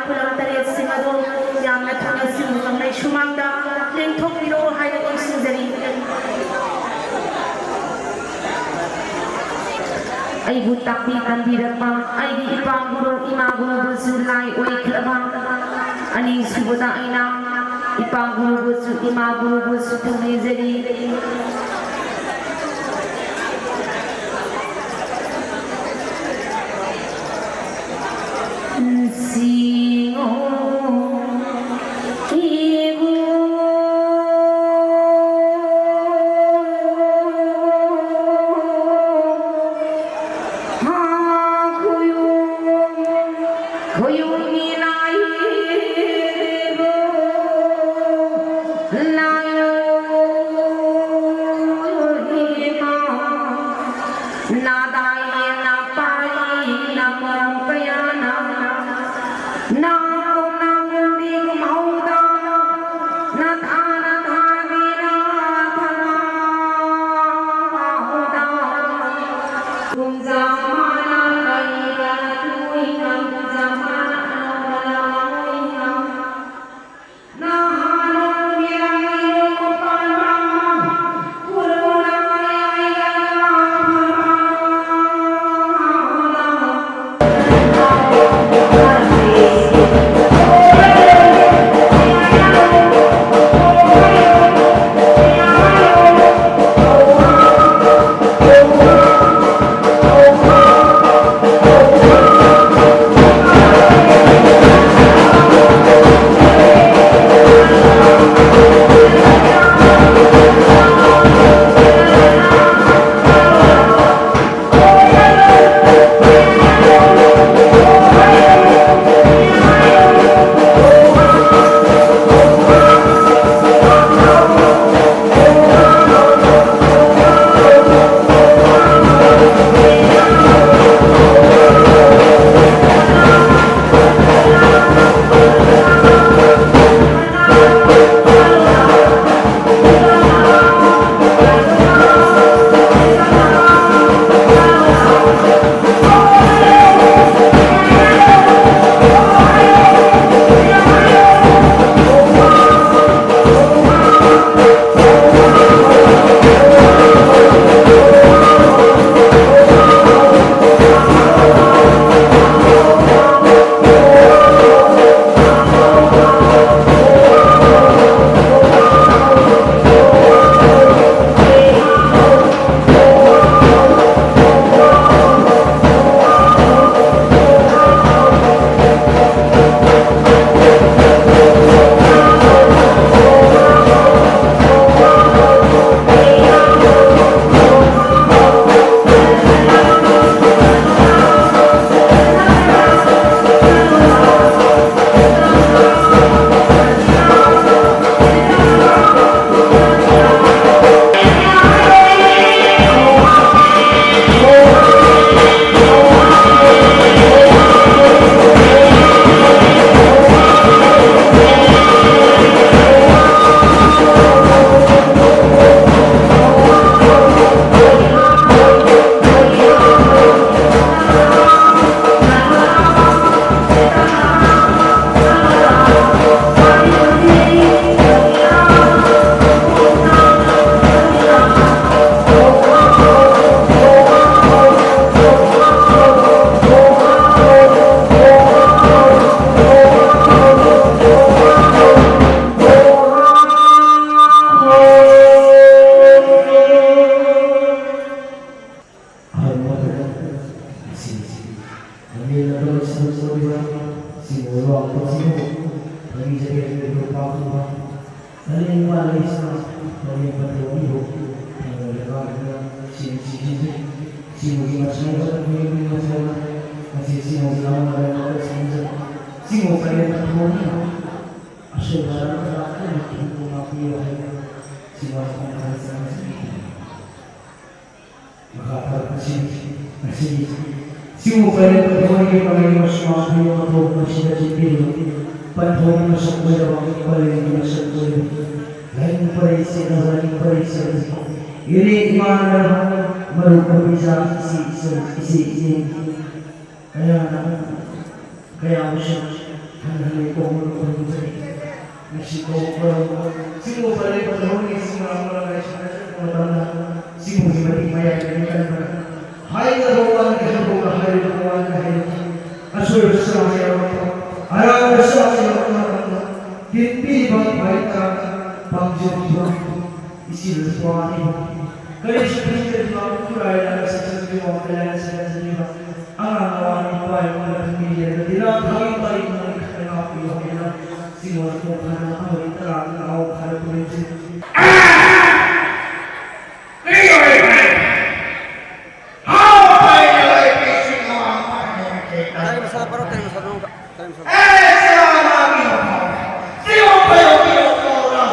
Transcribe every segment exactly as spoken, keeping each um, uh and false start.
ꯈꯨꯂꯪ ꯇꯔꯦꯠꯁꯤꯡ ꯑꯗꯨ ꯌꯥꯝꯅ ꯊꯨꯅ ꯁꯤꯟꯕ ꯉꯝꯂꯦ꯫ ꯁꯨꯃꯥꯡꯗ ꯂꯦꯡꯊꯣꯛꯄꯤꯔꯛꯑꯣ ꯍꯥꯏꯅ ꯅꯤꯡꯁꯤꯡꯖꯔꯤ꯫ ꯑꯩꯕꯨ ꯇꯥꯛꯄꯤ ꯇꯝꯕꯤꯔꯛꯄ ꯑꯩꯒꯤ ꯏꯄꯥ ꯒꯨꯔꯨ ꯏꯃꯥ ꯒꯨꯔꯨꯕꯨꯁꯨ ꯂꯥꯏ ꯑꯣꯏꯈ꯭ꯔꯕ, ꯑꯅꯤꯁꯨꯕꯗ ꯑꯩꯅ ꯏꯄꯥ ꯒꯨꯔꯨꯕꯨꯁꯨ ꯏꯃꯥ ꯒꯨꯔꯨꯕꯨꯁꯨ ꯊꯧꯅꯤꯖꯔꯤ꯫ ꯁꯤꯡꯉꯣ ꯏꯕꯨꯡ ꯍꯥ ꯈꯨꯌꯨꯝ ꯈꯨꯌꯨꯝꯒꯤ ꯂꯥꯏ ꯏꯕꯨꯡ ꯂꯥꯏꯑꯣ ꯏꯃꯥ꯫ ꯅꯥꯗꯥꯏ ꯅꯥꯄꯥꯏ ꯅꯃꯣ ꯀꯌꯥꯅ ꯅꯥꯀꯣ ꯅꯥꯀꯣꯡꯗꯤ ꯀꯨꯝꯍꯧꯗ ꯅꯊꯥ ꯅꯊꯥꯒꯤ ꯅꯥꯊꯅ ꯍꯧꯗ ꯀꯨꯝꯖꯥ ꯃꯥꯅ ꯀꯩ ꯀꯅ ꯇꯨꯏ ꯉꯝꯖꯥ ꯃꯥꯅ ꯑꯅꯧꯕ ꯂꯥꯛꯑꯣꯏ ꯉꯝ ꯁꯤꯕꯨ ꯂꯥꯎꯕꯁꯤꯕꯨ ꯐꯪꯖꯔꯦ ꯂꯨꯄꯥ ꯈꯨꯕ꯫ ꯀꯔꯤꯒꯨꯝꯕ ꯂꯩꯁꯤꯅ ꯍꯣꯔꯦꯟ ꯄꯟꯊꯣꯛꯑꯝꯃꯤꯕꯨ ꯐꯪꯂꯔꯒ ꯁꯤꯕꯨ ꯁꯤꯖꯤꯟꯅꯩ꯫ ꯁꯤꯕꯨꯒꯤ ꯃꯁꯥꯏ ꯍꯣꯔꯦꯟ ꯃꯁꯥꯏ ꯃꯁꯤ ꯁꯤꯕꯨꯒꯤ ꯂꯥꯎꯅ ꯂꯩꯕ ꯁꯤꯖꯤꯟꯅꯩ꯫ ꯁꯤꯕꯨ ꯀꯔꯤ ꯄꯟꯊꯣꯛꯑꯝꯃꯤꯅꯣ? ꯑꯁꯣꯏꯕ ꯑꯔꯥꯟꯕ ꯑꯩꯅ ꯊꯤꯡꯕ ꯉꯥꯛꯄꯤꯌꯨ ꯍꯥꯏꯅ ꯁꯤꯕꯨ ꯈꯣꯡꯊꯥꯡ ꯆꯪꯖꯔꯤ꯫ ꯃꯈꯥ ꯇꯥꯔꯛꯄꯁꯤ ꯉꯁꯤꯒꯤ ꯁꯤꯒꯨꯝꯕ ꯊꯋꯥꯏꯒꯤ ꯃꯔꯩ ꯃꯁꯤꯡ ꯃꯈꯣꯏ ꯑꯃ ꯊꯣꯛꯄ ꯑꯁꯤꯗ ꯆꯦꯟꯕꯤꯔꯤꯕ ꯄꯟꯊꯧꯒꯤ ꯃꯁꯛ ꯑꯣꯏꯔꯕ ꯄꯔꯦꯡꯒꯤ ꯃꯁꯛ ꯑꯣꯏꯔꯕ ꯂꯥꯏꯅꯤꯡ ꯄꯔꯩ ꯆꯦꯠꯅꯕ ꯂꯥꯏꯅꯤꯡ ꯄꯔꯩ ꯆꯦꯠꯅꯕ ꯏꯔꯦ ꯏꯃꯥꯟꯅꯕ ꯃꯔꯨꯞ ꯃꯄꯤꯖꯥ ꯏꯆꯦ ꯏꯆꯜ ꯏꯆꯦ ꯏꯅꯦ ꯀꯌꯥꯅ ꯀꯌꯥꯕꯨꯁꯨ ꯍꯟꯅ ꯍꯟꯅ ꯀꯧꯕ ꯉꯝꯖꯩ꯫ ꯉꯁꯤ ꯀꯧꯕ ꯁꯤꯒꯨꯝꯕ ꯂꯩꯕ ꯊꯧꯔꯝꯒꯤ ꯁꯤꯒꯨꯝꯕ ꯃꯇꯝꯗ ꯁꯤꯒꯨꯝꯕꯒꯤ ꯃꯇꯤꯛ ꯃꯌꯥꯏ ꯂꯩꯅ ꯀꯟꯕ ꯍꯥꯏꯒꯗꯕ ꯋꯥꯅꯤ, ꯍꯥꯏꯗꯣꯛꯅ ꯍꯥꯏꯔꯤꯕ ꯋꯥꯅꯤ ꯍꯥꯏꯔꯤꯕ ꯑꯁꯣꯏꯕ ꯁꯨꯃꯥꯏꯅ ꯌꯥꯎꯔꯛꯄ, ꯑꯔꯥꯟꯕ ꯁꯨꯃꯥꯏꯅ ꯌꯥꯎꯔꯛꯄ ꯃꯇꯝꯗ ꯇꯤꯟꯕꯤꯔꯤꯕ ꯈ꯭ꯋꯥꯏ ꯇꯥꯡꯕ ꯄꯥꯝꯖꯕ ꯏꯆꯦ ꯅꯨꯄꯥ ꯑꯅꯤꯕꯨ ꯀꯔꯤꯁꯨ ꯈꯟꯖꯗꯨꯅ ꯈꯨꯔꯥꯏ ꯂꯥꯏ ꯁꯛꯆꯟꯕꯤꯕ ꯀꯌꯥꯅ ꯁꯤꯟꯅꯖꯔꯤꯕ ꯑꯉꯥꯡ ꯑꯋꯥ ꯅꯨꯄꯥ ꯑꯃꯅ ꯈꯟꯕꯤꯔꯦ꯫ ꯕꯤꯅꯥ ꯊꯥꯒꯤ ꯄꯥꯔꯤ ꯈꯨꯟꯒꯤ ꯈꯔ ꯉꯥꯛꯄꯤꯌꯨ ꯍꯥꯏꯅ ꯁꯤꯡꯉꯣꯜ ꯈꯣꯡ ꯈꯔ ꯑꯃꯗꯤ ꯇꯔꯥ ꯉꯥꯎ ꯈꯔ ꯄꯨꯔꯤꯁꯤ꯫ ꯀꯔꯤ ꯑꯣꯏꯕ? ꯍꯥꯎ ꯄꯥꯏ ꯂꯣꯏ ꯄꯤꯁꯤ ꯉꯥꯎ ꯄꯥꯏ ꯂꯣꯏ ꯄꯤꯁꯤ꯫ ꯇꯥꯏ ꯃꯁꯥ ꯄꯔꯣ, ꯇꯥꯏ ꯃꯁꯥ ꯅꯣꯡ ꯇꯥꯏ ꯃꯁꯥ꯫ ꯑꯦ ꯁꯤꯔꯥ ꯃꯥꯒꯤ ꯁꯤꯔꯣ ꯄꯥꯏ ꯂꯣꯏ ꯄꯤꯌꯣ ꯇꯣꯔꯥ꯫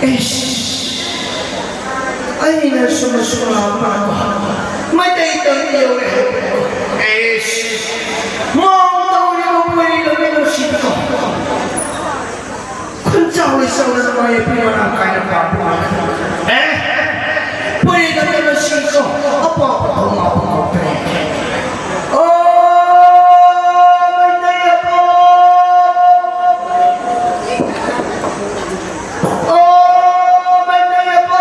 ꯑꯩꯁ, ꯑꯩꯅ ꯁꯨꯝ ꯁꯨꯝ ꯂꯥꯛꯄꯗꯀꯣ, ꯃꯩꯇꯩ ꯇꯝꯕ ꯌꯧꯔꯦ ꯍꯥꯏꯕꯀꯣ꯫ ꯑꯩꯁ, ꯃꯑꯣꯡ ꯇꯧꯔꯤꯕ ꯄꯣꯏꯔꯤꯕ ꯃꯤꯅꯨꯡꯁꯤꯗꯀꯣ꯫ ꯈꯨꯟꯖꯥꯎ ꯂꯩꯁꯥꯎꯅ ꯃꯥꯏ ꯄꯤ ꯃꯔꯥꯡ ꯀꯥꯏꯅ ꯄꯥꯟꯕ ꯃꯥꯜꯂꯦ꯫ ꯑꯦ, ꯄꯣꯏꯔꯤꯕ ꯃꯤꯅꯨꯡꯁꯤꯗꯣ ꯑꯄꯥ ꯄꯥꯊꯧ ꯃꯥꯄꯨ ꯀꯧꯈ꯭ꯔꯦ꯫ ꯑꯣ, ꯃꯩꯇꯩ ꯑꯄꯥ! ꯑꯣ, ꯃꯩꯇꯩ ꯑꯄꯥ!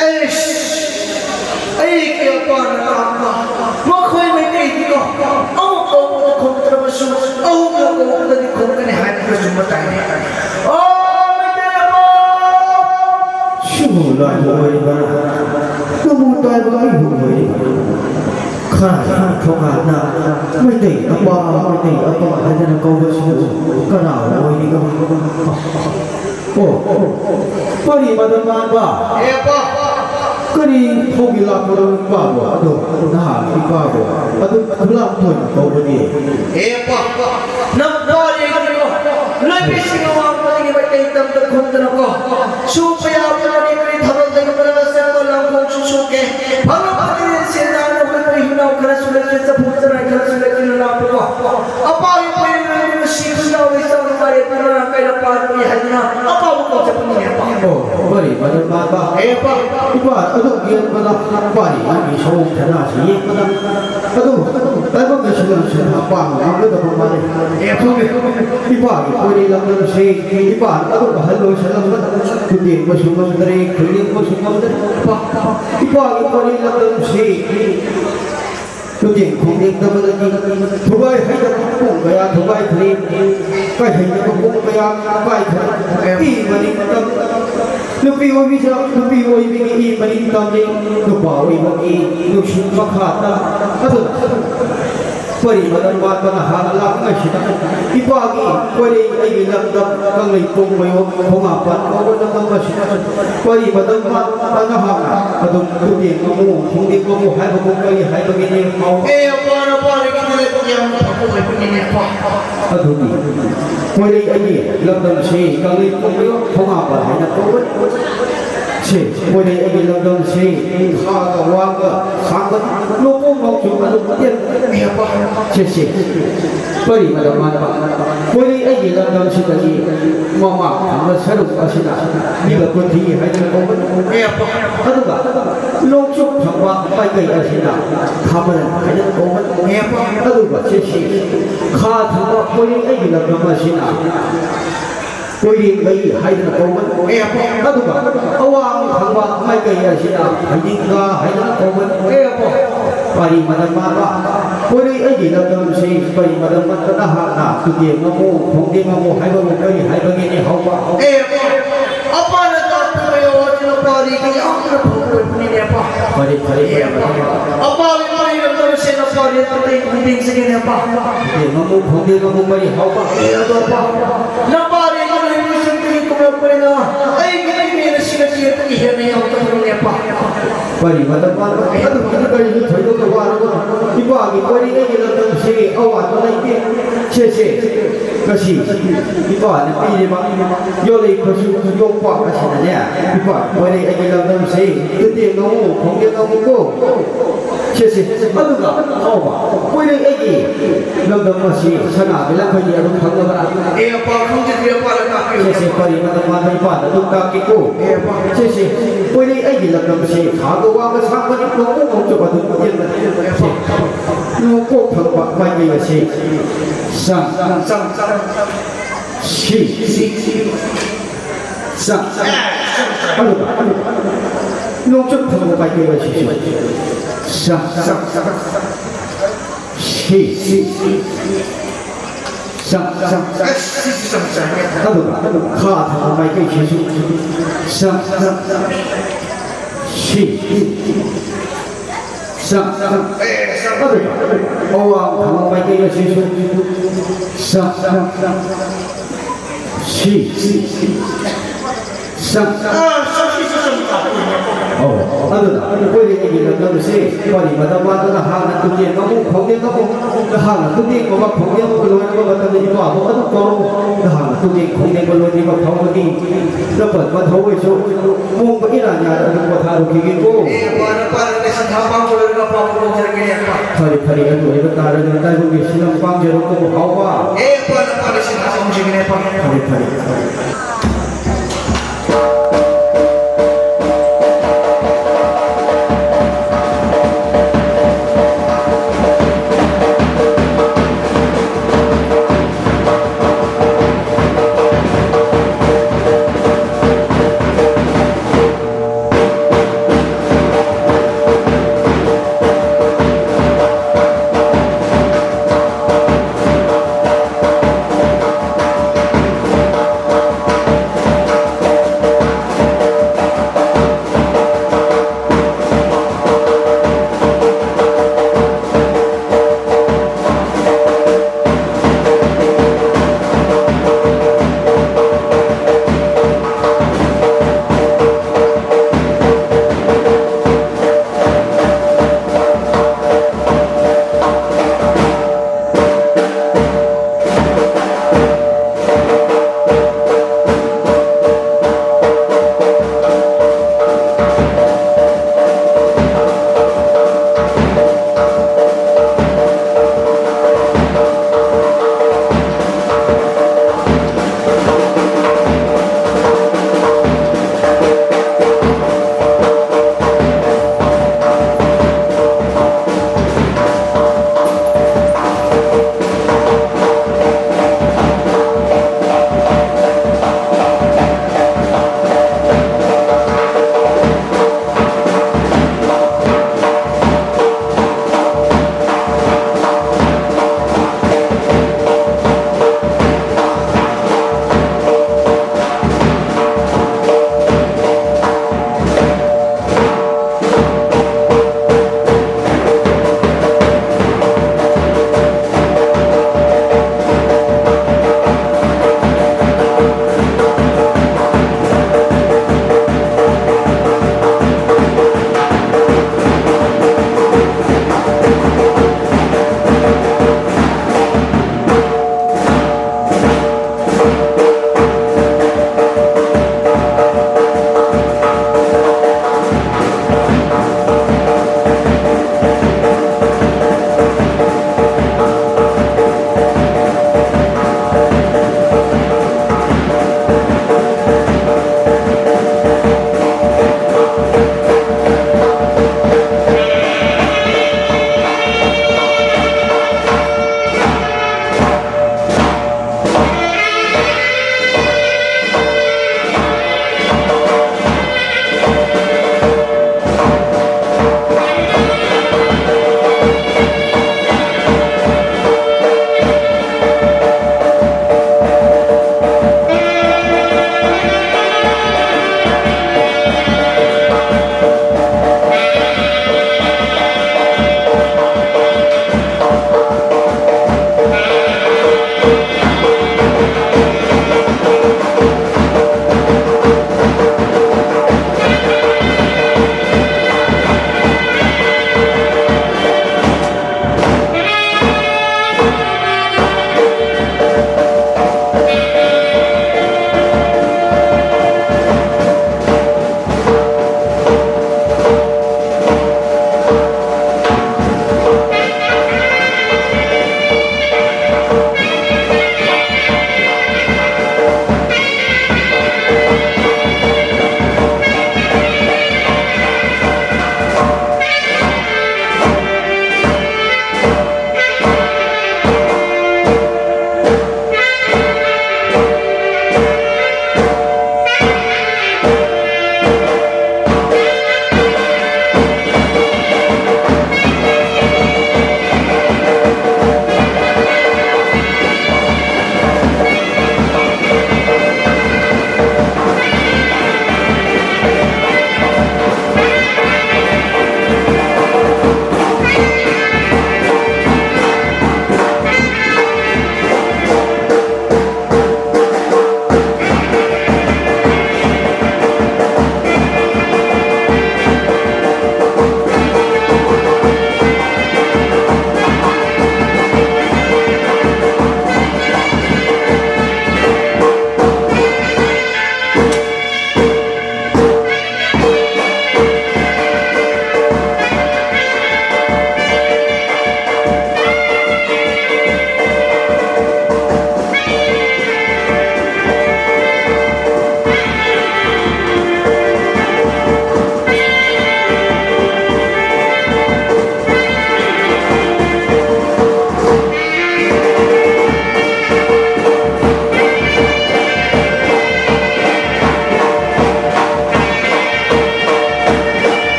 ꯑꯩꯁ, ꯑꯩꯒꯤ ꯑꯄꯥꯅ ꯂꯥꯛꯄ ꯃꯈꯣꯏ ꯃꯩꯇꯩꯗꯤꯀꯣ, ꯑꯃꯨꯛ ꯀꯧꯕꯗ ꯈꯨꯝꯗ꯭ꯔꯕꯁꯨ, ꯑꯍꯨꯝꯂꯛ ꯀꯧꯕꯗꯗꯤ ꯈꯨꯝꯒꯅꯤ ꯍꯥꯏꯕꯗꯨ ꯆꯨꯝꯕ ꯇꯥꯏꯅꯦ꯫ ꯑꯣ, ꯃꯩꯇꯩ ꯑꯄꯥ! ꯁꯤꯕꯨ ꯂꯥꯏꯕꯨ ꯑꯣꯏꯔꯤꯕ꯭ꯔꯥ? ꯅꯃꯨ ꯇꯥꯏꯕ ꯑꯩꯕꯨ ꯑꯣꯏꯔꯤꯕ꯭ꯔꯥ? ꯈꯔ ꯈꯔ ꯊꯣꯉꯥꯟꯅ ꯃꯩꯇꯩ ꯑꯄꯥ, ꯃꯩꯇꯩ ꯑꯄꯥ ꯍꯥꯏꯗꯅ ꯀꯧꯕꯁꯤꯕꯨ ꯀꯅꯥ ꯑꯣꯏꯔꯤꯕꯅꯣ? ꯑꯣ, ꯄꯔꯤ ꯃꯗꯟ ꯃꯥꯟꯕ꯫ ꯑꯦ ꯑꯄꯥ! ꯀꯔꯤ ꯊꯧꯒꯤ ꯂꯥꯛꯄꯅꯣ ꯏꯄꯥꯕꯨ? ꯑꯗꯣ ꯅꯍꯥꯟ ꯏꯄꯥꯕꯨ ꯑꯗꯨ ꯑꯗꯨ ꯂꯥꯛ ꯊꯣꯏꯅ ꯀꯧꯕꯗꯤ꯫ ꯑꯦ ꯑꯄꯥ! ꯅꯪ ꯄꯥꯔꯤꯉꯩꯗꯀꯣ, ꯂꯣꯏꯕꯤꯁꯤꯡ ꯑꯋꯥꯡꯕꯗꯒꯤ ꯃꯩꯇꯩ ꯇꯝꯗ ꯈꯨꯝꯗꯅꯀꯣ, ꯁꯨꯕ ꯌꯥꯕ ꯀꯔꯤ ꯀꯔꯤ ꯊꯕꯛ ꯂꯩꯕ꯭ꯔꯥ ꯆꯠꯄ ꯂꯥꯡꯐꯝꯁꯨ ꯁꯨꯀꯦ꯫ ꯐꯪꯂꯛꯄꯗꯒꯤ ꯁꯦꯟꯗꯥꯟ ꯅꯈꯣꯏ ꯃꯣꯏ ꯍꯤꯅꯥꯎ ꯈꯔꯁꯨ ꯂꯩꯇ꯭ꯔꯦ, ꯆꯐꯨ ꯆꯅꯥꯏ ꯈꯔꯁꯨ ꯂꯩꯇ꯭ꯔꯦ ꯂꯥꯛꯄꯀꯣ꯫ ꯑꯄꯥꯒꯤ ꯄꯣꯏꯔꯦꯟ ꯅꯨꯡꯁꯤꯕ ꯏꯆꯥꯎ ꯏꯆꯥꯎ ꯅꯨꯡꯉꯥꯏꯔꯦ ꯄꯨꯝꯅꯃꯛ ꯀꯩꯅ ꯄꯥꯟꯕꯅꯤ ꯍꯥꯏꯗꯨꯅ ꯑꯄꯥꯕꯨ ꯀꯧꯖꯕꯅꯤꯅꯦ ꯑꯄꯥ꯫ ꯑꯣ, ꯄꯔꯤ ꯃꯗꯟ ꯃꯥꯟꯕ꯫ ꯑꯦ ꯑꯄꯥ꯫ ꯏꯄꯥ ꯑꯗꯨꯝ ꯌꯦꯡꯕꯗ ꯄꯥꯔꯤ ꯃꯥꯒꯤ ꯁꯑꯣꯡ ꯁꯥꯗꯥꯁꯤ ꯌꯦꯡꯕꯗ ꯑꯗꯨꯝ ꯇꯥꯏꯕꯪꯒꯤ ꯁꯤꯂꯝ ꯁꯤꯟꯊꯥ ꯄꯥꯡꯕ ꯉꯝꯒꯗꯕ ꯃꯥꯜꯂꯤ꯫ ꯑꯦ ꯑꯄꯥ꯫ ꯏꯄꯥꯒꯤ ꯄꯣꯏꯔꯤ ꯂꯝꯗꯝꯁꯤ ꯏꯄꯥ ꯑꯗꯨꯝ ꯑꯍꯜ ꯑꯣꯏꯁꯜꯂꯝꯕꯗ ꯈꯨꯗꯦꯡꯕꯁꯨ ꯉꯝꯗ꯭ꯔꯦ, ꯈꯨꯂꯦꯡꯕꯁꯨ ꯉꯝꯗ꯭ꯔꯦ꯫ ꯏꯄꯥ, ꯏꯄꯥꯒꯤ ꯄꯣꯏꯔꯤ ꯂꯝꯗꯝꯁꯤ ꯈꯨꯗꯦꯡ ꯈꯣꯡꯗꯦꯡꯗꯕꯗꯒꯤ ꯊꯨꯒꯥꯏ ꯍꯩꯗꯕ ꯄꯨꯡ ꯀꯌꯥ ꯊꯨꯒꯥꯏꯈ꯭ꯔꯦ, ꯀꯥꯏ ꯍꯩꯗꯕ ꯄꯨꯡ ꯀꯌꯥ ꯀꯥꯏꯈ꯭ꯔꯦ꯫ ꯏ ꯃꯔꯤ ꯃꯇꯝ ꯅꯨꯄꯤ ꯑꯣꯏꯕꯤꯁꯨ ꯅꯨꯄꯤ ꯑꯣꯏꯕꯤꯒꯤ ꯏ ꯃꯔꯤ ꯇꯝꯃꯤ, ꯅꯨꯄꯥ ꯑꯣꯏꯕꯒꯤ ꯅꯨꯡꯁꯤꯠ ꯃꯈꯥꯗ꯫ ꯑꯗꯨꯅ ꯄꯔꯤ ꯃꯗꯟ ꯃꯥꯟꯕꯅ ꯍꯥꯟꯅ ꯂꯥꯛꯂꯤꯉꯩꯁꯤꯗ ꯏꯄꯥꯒꯤ ꯀꯣꯏꯔꯩ ꯑꯩꯒꯤ ꯂꯝꯗꯝ ꯀꯪꯂꯩꯄꯣꯡ ꯃꯌꯣꯝ ꯈꯣꯡꯉꯥꯄꯥꯠ ꯀꯧꯕ ꯂꯝꯗꯝ ꯑꯁꯤꯗ ꯄꯔꯤ ꯃꯗꯟ ꯃꯥꯟꯕꯅ ꯍꯥꯟꯅ ꯑꯗꯨꯝ ꯈꯨꯗꯦꯡ ꯑꯃꯨꯛ ꯈꯣꯡꯗꯦꯡ ꯑꯃꯨꯛ ꯍꯥꯏꯕꯕꯨ ꯀꯔꯤ ꯍꯥꯏꯕꯒꯤꯅꯤ? ꯑꯦ, ꯑꯄꯥꯅ ꯄꯥꯔꯤꯕ ꯌꯥꯝꯅ ꯐꯕ ꯑꯣꯏꯕꯅꯤꯅꯦ꯫ ꯑꯗꯨꯅꯤ꯫ ꯀꯣꯏꯔꯩ ꯑꯩꯒꯤ ꯂꯝꯗꯝꯁꯤ ꯀꯪꯂꯩ ꯄꯨꯝꯕ ꯊꯣꯉꯥꯝꯕ ꯍꯥꯏꯅ ꯀꯧꯕꯅꯤ꯫ ꯁꯦ, ꯀꯣꯏꯔꯩ ꯑꯩꯒꯤ ꯂꯝꯗꯝꯁꯤ ꯈꯥꯒ ꯋꯥꯡꯒ ꯁꯥꯡꯕ ꯅꯣꯡꯄꯣꯛ ꯅꯣꯡꯆꯨꯞ ꯑꯗꯨꯝ ꯇꯦꯟ-, ꯁꯦ, ꯁꯦ꯫ ꯄꯔꯤ ꯃꯗ ꯃꯥꯟꯕ ꯀꯣꯏꯔꯩ ꯑꯩꯒꯤ ꯂꯝꯗꯝꯁꯤꯗꯒꯤ ꯃꯃꯥꯡ ꯊꯪꯕ ꯁꯔꯨꯛ ꯑꯁꯤꯅ ꯅꯤꯂꯀꯨꯊꯤ ꯍꯥꯏꯗꯨꯅ ꯀꯧꯕꯅꯤ꯫ ꯑꯗꯨꯒ ꯅꯣꯡꯆꯨꯞ ꯊꯪꯕ ꯃꯥꯏꯀꯩ ꯑꯁꯤꯅ ꯈꯥꯃꯔꯟ ꯍꯥꯏꯅ ꯀꯧꯕꯅꯤ꯫ ꯑꯗꯨꯒ ꯁꯤꯁꯤ ꯈꯥ ꯊꯪꯕ ꯀꯣꯏꯔꯩ ꯑꯩꯒꯤ ꯂꯝꯗꯝ ꯑꯁꯤꯅ ꯀꯣꯏꯔꯦꯡꯒꯩ ꯍꯥꯏꯗꯅ ꯀꯧꯕꯅꯤ꯫ ꯑꯗꯨꯒ ꯑꯋꯥꯡ ꯊꯪꯕ ꯃꯥꯏꯀꯩ ꯑꯁꯤꯅ ꯍꯩꯗꯤꯡꯒꯥ ꯍꯥꯏꯗꯅ ꯀꯧꯕꯅꯤ꯫ ꯄꯔꯤ ꯃꯗꯝ ꯃꯥꯟꯕ ꯀꯣꯏꯔꯩ ꯑꯩꯒꯤ ꯂꯝꯗꯝꯁꯤ ꯄꯔꯤ ꯃꯗꯝ ꯃꯟꯕꯅ ꯍꯥꯟꯅ ꯇꯨꯇꯦꯝ ꯉꯝꯃꯨ, ꯈꯣꯡꯗꯦꯝ ꯉꯝꯃꯨ ꯍꯥꯏꯕꯕꯨ ꯀꯔꯤ ꯍꯥꯏꯕꯒꯦꯅꯦ ꯍꯧꯕ? ꯑꯦ, ꯑꯄꯥꯅ ꯇꯥꯛꯄꯤꯕ ꯌꯥꯎꯍꯟꯗꯨꯅ ꯄꯥꯔꯤꯒ ꯌꯥꯝꯅ ꯐꯕ ꯑꯣꯏꯕꯅꯤꯅꯦ, ꯑꯄꯥ꯫ ꯐꯔꯦ, ꯐꯔꯦ, ꯐꯔꯦ, ꯐꯔꯦ꯫ ꯑꯄꯥꯒꯤ ꯄꯥꯔꯤ ꯂꯝꯗꯝꯁꯤꯅ ꯄꯥꯔꯤ ꯑꯇꯩ ꯈꯨꯗꯤꯡꯁꯤꯒꯤꯅꯦ, ꯑꯄꯥ꯫ ꯇꯨꯇꯦꯝ ꯉꯝꯃꯨ, ꯈꯣꯡꯗꯦꯝ ꯉꯝꯃꯨ ꯄꯔꯤ ꯍꯧꯕ꯫ ꯑꯦ, ꯑꯗꯣ, ꯑꯄꯥ, ꯅꯄꯥꯔꯤ ꯂꯩꯕꯁꯤꯡꯗꯒꯤ ꯀꯨꯝꯂꯛꯄꯅꯤꯅ ꯑꯩꯒꯤ ꯃꯤꯅ ꯁꯤꯒ ꯆꯦꯟꯕꯒꯤ ꯍꯦꯟꯅ ꯌꯥꯝ ꯇꯧꯕꯅꯤꯅꯦ, ꯑꯄꯥ꯫ ꯄꯔꯤ ꯃꯗꯝ ꯃꯥꯟꯕ ꯑꯗꯨꯒꯤꯗꯤ ꯀꯔꯤꯁꯨ ꯊꯣꯏꯗꯣꯛꯅ ꯋꯥꯔꯨꯕ꯫ ꯏꯄꯥꯒꯤ ꯀꯣꯏꯔꯦꯡꯒꯩꯒꯤ ꯂꯝꯗꯝꯁꯤ ꯑꯋꯥꯠꯄ ꯂꯩꯇꯦ꯫ ꯁꯦ, ꯁꯦ꯫ ꯉꯁꯤ ꯏꯄꯥꯅ ꯄꯤꯔꯤꯕ ꯌꯣꯜꯂꯩ ꯈꯨꯠꯁꯨ ꯌꯣꯝꯄꯥꯛ ꯑꯁꯤꯅꯅꯦ, ꯏꯄꯥꯒꯤ ꯀꯣꯏꯔꯦꯡꯒꯩꯒꯤ ꯂꯝꯗꯝꯁꯤ ꯇꯨꯇꯦꯝ ꯉꯝꯃꯨ, ꯈꯣꯡꯗꯦꯝ ꯉꯝꯃꯨꯀꯣ꯫ ꯁꯦ, ꯁꯦ꯫ ꯑꯗꯨꯒ ꯍꯥꯎꯕ ꯀꯣꯏꯔꯦꯡꯒꯩꯒꯤ ꯂꯝꯗꯝ ꯑꯁꯤ ꯁꯅꯥꯒꯤ ꯂꯪꯈꯩꯗꯤ ꯑꯗꯨꯝ ꯈꯪꯅꯕ꯭ꯔꯥ? ꯑꯦ, ꯑꯄꯥ, ꯈꯪꯖꯗ꯭ꯔꯦ, ꯑꯄꯥꯅ ꯇꯥꯛꯄꯤꯌꯨ꯫ ꯁꯦ, ꯁꯦ, ꯄꯔꯤ ꯃꯗꯝ ꯃꯥꯟꯕ ꯏꯄꯥꯅ ꯑꯗꯨꯝ ꯇꯥꯛꯀꯦꯀꯣ꯫ ꯑꯦ, ꯑꯄꯥ꯫ ꯁꯦ, ꯁꯦ, ꯀꯣꯏꯔꯦꯡꯒꯩꯒꯤ ꯂꯝꯗꯝꯁꯤ ꯈꯥꯒ ꯋꯥꯡꯒ ꯁꯥꯡꯕꯅꯤ, ꯅꯣꯡꯄꯣꯛ ꯅꯣꯡꯆꯨꯞ ꯑꯗꯨꯝ ꯇꯦꯟꯕꯅꯤ꯫ ꯁꯦ, ꯅꯣꯡꯄꯣꯛ ꯊꯪꯕ ꯃꯥꯏꯀꯩ ꯑꯁꯤ ꯁꯪ, ꯁꯪ, ꯁꯪ, ꯁꯤ, ꯁꯤ, ꯁꯤ, ꯁꯪ, ꯁꯪ꯫ ꯑꯗꯨꯒ, ꯑꯗꯨꯒ, ꯅꯣꯡꯆꯨꯞ ꯊꯪꯕ ꯃꯥꯏꯀꯩ ꯑꯁꯤꯁꯨ ꯁꯪ, ꯁꯪ, ꯁꯪ꯫ ꯁꯤ, ꯁꯤ, ꯁꯤ꯫ ꯆꯥ, ꯆꯥ, ꯆꯥ꯫ ꯑꯁ, ꯁꯤ, ꯁꯤ, ꯆꯥ, ꯆꯥ꯫ ꯑꯗꯨꯒ, ꯑꯗꯨꯒ ꯈꯥ ꯊꯪꯕ ꯃꯥꯏꯀꯩꯁꯤꯁꯨ ꯆꯥ, ꯆꯥ, ꯆꯥ꯫ ꯁꯤ, ꯁꯤ꯫ ꯆꯥ, ꯆꯥ꯫ ꯑꯦ, ꯆꯥ꯫ ꯑꯗꯨꯒ ꯑꯋꯥꯡ ꯊꯪꯕ ꯃꯥꯏꯀꯩ ꯑꯁꯤꯁꯨ ꯆꯥ, ꯆꯥ, ꯆꯥ꯫ ꯁꯤ, ꯁꯤ, ꯁꯤ꯫ ꯆꯥ, ꯆꯥ꯫ ꯑꯥ, ꯆꯥ, ꯁꯤ, ꯁꯤ, ꯆꯥ, ꯆꯥ꯫ ꯑꯧ꯫ ꯑꯗꯨꯅ ꯑꯩꯈꯣꯏꯅ ꯏꯒꯤ ꯂꯝꯗꯝꯁꯤ ꯀꯔꯤ ꯃꯇꯝ ꯃꯥꯟꯗꯅ ꯍꯥꯟꯅ ꯇꯨꯔꯦꯜ ꯑꯃꯨꯛ ꯈꯣꯡꯖꯦꯜ ꯑꯃꯨꯛ ꯅꯍꯥꯛꯅ ꯇꯨꯔꯦꯜ ꯑꯃ ꯈꯣꯡꯖꯦꯜ ꯑꯃ ꯂꯣꯏꯅꯕ ꯃꯇꯝꯗ ꯏꯃꯥꯕꯨ ꯑꯗꯨꯝ ꯀꯧꯔꯣ꯫ ꯅꯍꯥꯛꯅ ꯇꯨꯔꯦꯜ ꯈꯣꯡꯖꯦꯜ ꯂꯣꯏꯕ ꯐꯥꯎꯕꯗꯤ ꯅꯄꯟ ꯃꯊꯧ ꯑꯣꯏꯁꯨ ꯃꯣꯡꯕ ꯏꯔꯥ ꯌꯥꯔ ꯑꯗꯨꯝ ꯄꯣꯊꯥꯔꯨꯈꯤꯒꯦꯀꯣ꯫ ꯑꯦ, ꯄꯥꯔꯣ, ꯄꯥꯔꯣ, ꯂꯩꯁꯤ ꯊꯥ ꯄꯥꯡꯕ ꯂꯣꯏꯔꯒ ꯄꯥꯎ ꯐꯥꯎꯅꯖꯔꯒꯦꯅꯦ, ꯑꯄꯥ꯫ ꯐꯔꯦ, ꯐꯔꯦ, ꯑꯗꯨ ꯑꯣꯏꯕ ꯇꯥꯔꯒꯅ ꯇꯥꯏꯕꯪꯒꯤ ꯁꯤꯂꯝ ꯄꯥꯡꯖꯔꯣ ꯀꯧꯕ ꯐꯥꯎꯕ꯫ ꯑꯦ, ꯄꯥꯔꯣ, ꯄꯥꯔꯣ, ꯂꯩꯁꯤ ꯊꯥ ꯄꯥꯡꯖꯒꯦꯅꯦ, ꯑꯄꯥ꯫ ꯐꯔꯦ, ꯐꯔꯦ꯫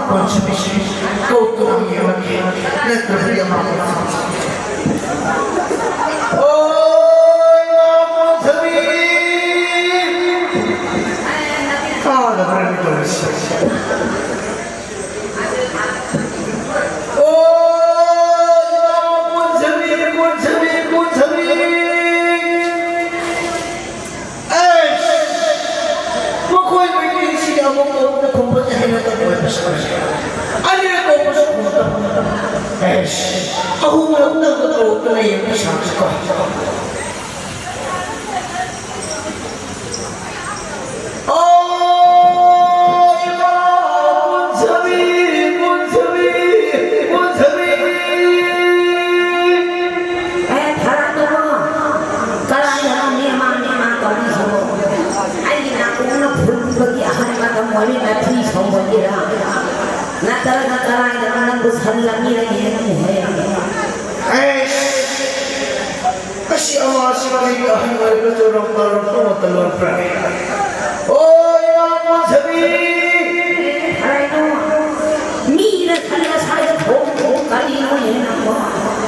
ꯀꯣꯟꯁꯤꯕꯤꯁꯤ ꯀꯧꯇꯨꯅ ꯌꯦꯡꯂꯛꯀꯦ, ꯅꯠꯇ꯭ꯔꯕꯗꯤ ꯑꯃ ꯑꯣ, ꯏꯃꯥ ꯀꯣꯟꯁꯤꯕꯤ! ꯇꯥꯗꯕ꯭ꯔꯥ ꯇꯧꯔꯤꯁꯤ? ꯑꯣ, ꯏꯃꯥ ꯀꯣꯟꯁꯤꯕꯤ, ꯀꯣꯟꯁꯤꯕꯤ, ꯀꯣꯟꯁꯤꯕꯤ! ꯑꯩꯁ! ꯃꯈꯣꯏ ꯃꯩꯇꯩꯁꯤꯡ ꯑꯃꯨꯛ ꯑꯃꯨꯛꯇ ꯈꯨꯝꯕꯁꯦ ꯍꯩꯅꯗꯕ ꯑꯣꯏꯕ ꯁꯥꯔꯦ꯫ ꯑꯅꯤꯔꯛ ꯀꯧꯕꯁꯨ ꯈꯨꯝꯗꯕ꯫ ꯑꯩꯁ! ꯑꯍꯨꯝꯂꯛꯇꯪꯒ ꯀꯧꯔꯛꯇꯅ ꯌꯦꯡꯕ ꯁꯥꯔꯁꯤꯀꯣ꯫ ꯑꯣ, ꯏꯃꯥ! ꯀꯨꯟꯁꯕꯤ! ꯀꯨꯟꯁꯕꯤ! ꯀꯨꯟꯁꯕꯤ! ꯑꯦ, ꯊꯔꯥꯗꯨꯕꯨ ꯀꯗꯥꯏꯗꯅꯣ ꯃꯦꯃꯥ ꯃꯦꯃꯥ ꯇꯧꯔꯤꯁꯤꯕꯨ? ꯑꯩꯒꯤ ꯅꯥꯀꯣꯡꯅ ꯐꯨꯟꯕꯒꯤ ꯑꯍꯟ ꯃꯇꯝ ꯑꯣꯏꯔꯤ, ꯅꯊꯤ ꯁꯧꯕꯒꯤꯔ? ꯅꯠꯇ꯭ꯔꯒ ꯀꯗꯥꯏꯗꯅꯣ ꯅꯪꯕꯨ ꯁꯟ ꯂꯝꯕꯤꯗ ꯌꯦꯡꯉꯤꯍꯦ? ꯑꯩꯁ! ꯑꯁꯤ ꯑꯃꯁꯤ ꯀꯔꯤꯒꯤ ꯑꯍꯟ ꯑꯣꯏꯔꯕꯁꯨ ꯔꯧꯇ ꯔꯧꯇ ꯃꯇꯝ ꯑꯣꯏꯔꯛꯄ꯭ꯔꯥ? ꯑꯣ, ꯏꯃꯥ ꯀꯣꯟꯁꯕꯤ! ꯀꯔꯤꯅꯣ? ꯃꯤꯅ ꯁꯟ ꯃꯁꯥꯗ ꯊꯣꯡ ꯊꯣꯡ ꯀꯔꯤꯅꯣ ꯌꯦꯡꯉꯣ?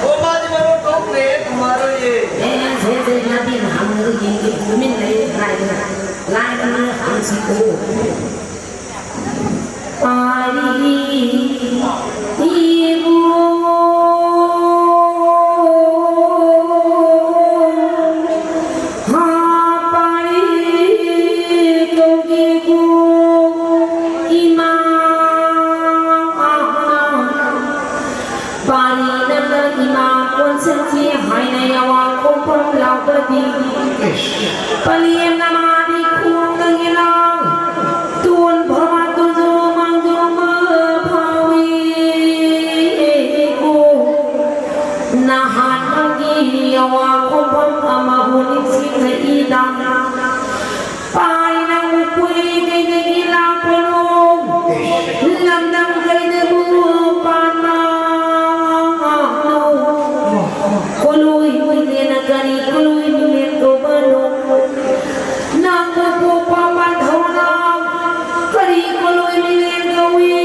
ꯑꯣ, ꯃꯥꯗꯤ ꯃꯔꯣꯟ ꯊꯣꯛꯇ꯭ꯔꯦ, ꯈꯨꯝꯃꯔꯣꯏꯌꯦ꯫ ꯑꯦ, ꯁꯦ, ꯁꯦ, ꯃꯥꯗꯤ ꯍꯪꯉꯒ ꯌꯦꯡꯒꯦ, ꯇꯨꯃꯤꯟ ꯂꯩꯌꯨ, ꯂꯥꯏꯗ, ꯂꯥꯏꯗ ꯍꯪꯁꯤꯀꯣ꯫ ꯄꯥꯔꯤ ꯏꯕꯨ ꯍꯥ ꯄꯥꯔꯤ ꯇꯣꯒꯤꯕꯨ ꯏꯃꯥ ꯄꯥꯔꯤ ꯅꯪꯅ ꯏꯃꯥ ꯀꯣꯟꯁꯦꯟꯁꯤ ꯍꯥꯏꯅ ꯌꯥꯋꯥ ꯈꯣꯡꯐꯝ ꯂꯥꯎꯕꯗꯤ ꯄꯂꯦꯝ ꯅꯃꯥꯗꯤ ꯈꯣꯡꯗꯒꯤ ꯂꯥꯎ ꯇꯣꯟ ꯐꯕ ꯇꯨꯖꯨ ꯃꯥꯡꯖꯨ ꯃꯥ ꯐꯥꯎꯏ ꯀꯣ ꯅꯍꯥꯟ ꯅꯪꯒꯤ ꯌꯥꯋꯥ ꯈꯣꯡꯐꯝ ꯑꯃꯕꯨ ꯅꯤꯡꯁꯤꯡꯂꯛꯏꯗ ꯄꯥꯏꯅ ꯃꯨꯀꯨꯏ ꯀꯩꯗꯒꯤ ꯂꯥꯛꯄꯅꯣ? ꯂꯝꯗꯝ ꯀꯩꯗꯕꯨ ꯄꯥꯟꯕꯅꯣ? ꯀꯣꯂꯣꯏ ꯃꯤꯂꯦꯟꯅ ꯀꯔꯤ ꯀꯣꯂꯣꯏ ꯃꯤꯂꯦꯟ ꯀꯧꯕꯅꯣ? ꯅꯪꯕꯨ ꯄꯣꯛꯄ ꯄꯥꯟꯊꯧꯅ ꯀꯔꯤ ꯀꯣꯂꯣꯏ ꯃꯤꯂꯦꯟ ꯀꯧꯏ?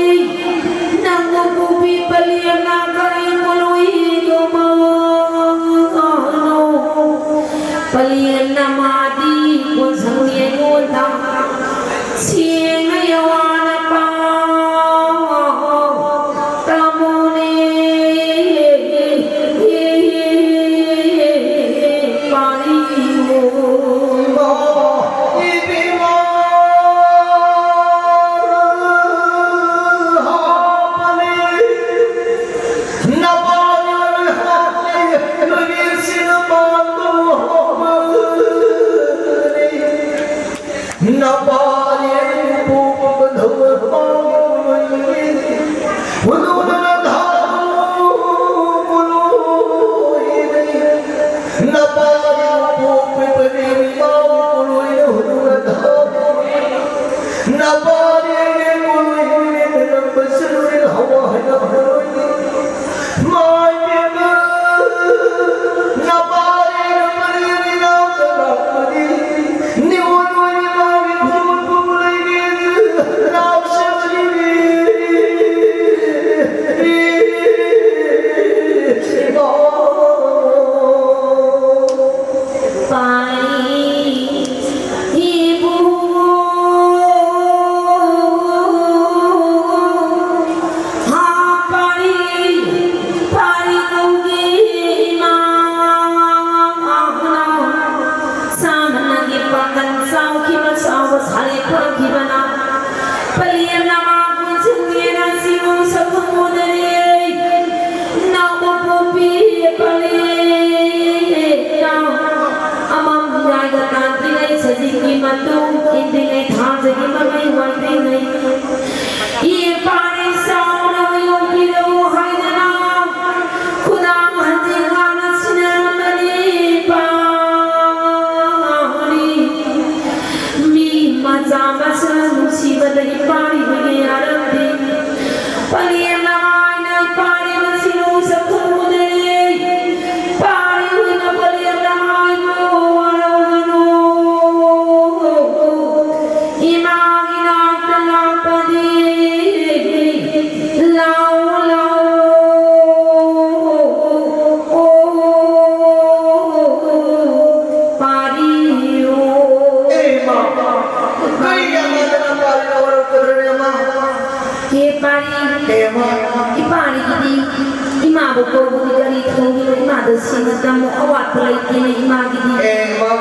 ꯑꯩꯒꯤꯗꯤ ꯏꯃꯥꯕꯨ ꯀꯧꯕꯗꯤ ꯀꯔꯤ ꯊꯣꯡꯉꯤꯅꯣ? ꯏꯃꯥꯗ ꯁꯦꯡꯅ ꯇꯝꯃꯨ, ꯑꯋꯥꯠꯄ ꯂꯩꯇꯦꯅꯦ ꯏꯃꯥꯒꯤꯗꯤ꯫ ꯑꯦ ꯏꯃꯥ,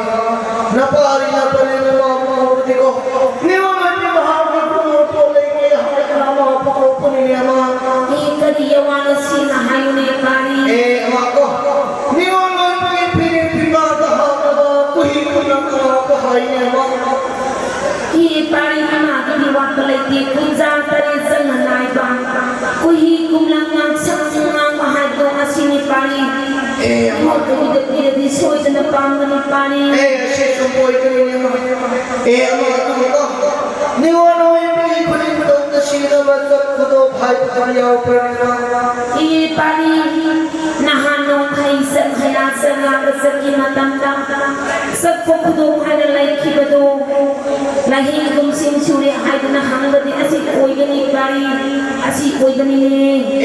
ꯅꯄꯥꯔꯤ ꯅꯄꯥꯔꯤ ꯅꯃꯥꯕꯨ ꯀꯧꯕꯗꯤꯀꯣ, ꯅꯤꯉꯣꯜ ꯑꯣꯏꯕꯤ ꯃꯍꯥꯛꯀꯤ ꯄꯨꯡ ꯄꯣꯠ ꯂꯩꯒꯦ ꯍꯥꯏꯗꯅ ꯑꯃ ꯄꯨꯊꯣꯛꯄꯅꯤꯅꯦ ꯑꯃ꯫ ꯑꯦ, ꯀꯔꯤ ꯑꯋꯥꯅ ꯁꯦꯡꯅ ꯍꯥꯏꯌꯨꯅꯦ ꯄꯥꯔꯤ꯫ ꯑꯦ ꯑꯃ ꯀꯣ, ꯅꯤꯉꯣꯜ ꯑꯣꯏꯕꯒꯤ ꯐꯤꯔꯦꯞ ꯐꯤꯃꯥꯗ ꯍꯥꯞꯅꯕ ꯀꯨꯍꯤ ꯀꯨꯟꯅ ꯀꯅꯥꯕ ꯍꯥꯏꯅꯦ ꯑꯃ꯫ ꯏ ꯄꯥꯔꯤ ꯏꯃꯥꯒꯤꯗꯤ ꯋꯥꯠꯄ ꯂꯩꯇꯦ, ꯀꯨꯟꯖꯥ ꯇꯔꯦꯠ ꯆꯪꯅ ꯅꯥꯏꯕ꯫ ꯀꯨꯍꯤ ꯀꯨꯝꯂꯪ ꯉꯥꯡꯁꯪ ꯉꯥꯡꯕ ꯍꯥꯏꯕꯗꯣ ꯑꯁꯤꯅꯤ ꯄꯥꯔꯤ꯫ ꯑꯦ, ꯑꯃ꯫ ꯃꯣꯏ ꯀꯧꯏꯗ ꯄꯤꯔꯗꯤ ꯁꯣꯏꯗꯅ ꯄꯥꯝꯒꯅꯤ ꯄꯥꯔꯤ꯫ ꯑꯦ, ꯑꯁꯤ ꯁꯨꯝ ꯑꯣꯏꯗꯣꯏꯅꯦ ꯑꯃ꯫ ꯑꯦ, ꯑꯃ ꯑꯗꯨꯒ ꯅꯤꯉꯣꯜ ꯑꯣꯏꯕꯤ ꯈꯨꯗꯤꯡꯃꯛꯇ ꯁꯤꯅꯕ ꯆꯠꯄꯗꯣ ꯍꯥꯏꯕꯗꯨ ꯌꯥꯎꯕ꯭ꯔꯥ? ꯏ ꯄꯥꯔꯤ, ꯅꯍꯥꯟ ꯅꯣꯡꯃꯩ ꯁꯛ ꯍꯌꯥ ꯆꯔꯥꯒ ꯆꯠꯈꯤ ꯃꯇꯝꯗ ꯆꯠꯄ ꯈꯨꯗꯣꯡ ꯍꯥꯏꯅ ꯂꯩꯈꯤꯕꯗꯣ, ꯂꯥꯏꯍꯤꯡꯒꯨꯝꯁꯤꯡ ꯁꯨꯔꯦ ꯍꯥꯏꯗꯨꯅ ꯍꯪꯕꯗꯤ ꯑꯁꯤ ꯑꯣꯏꯒꯅꯤ ꯄꯥꯔꯤ, ꯑꯁꯤ ꯑꯣꯏꯒꯅꯤꯅꯦ꯫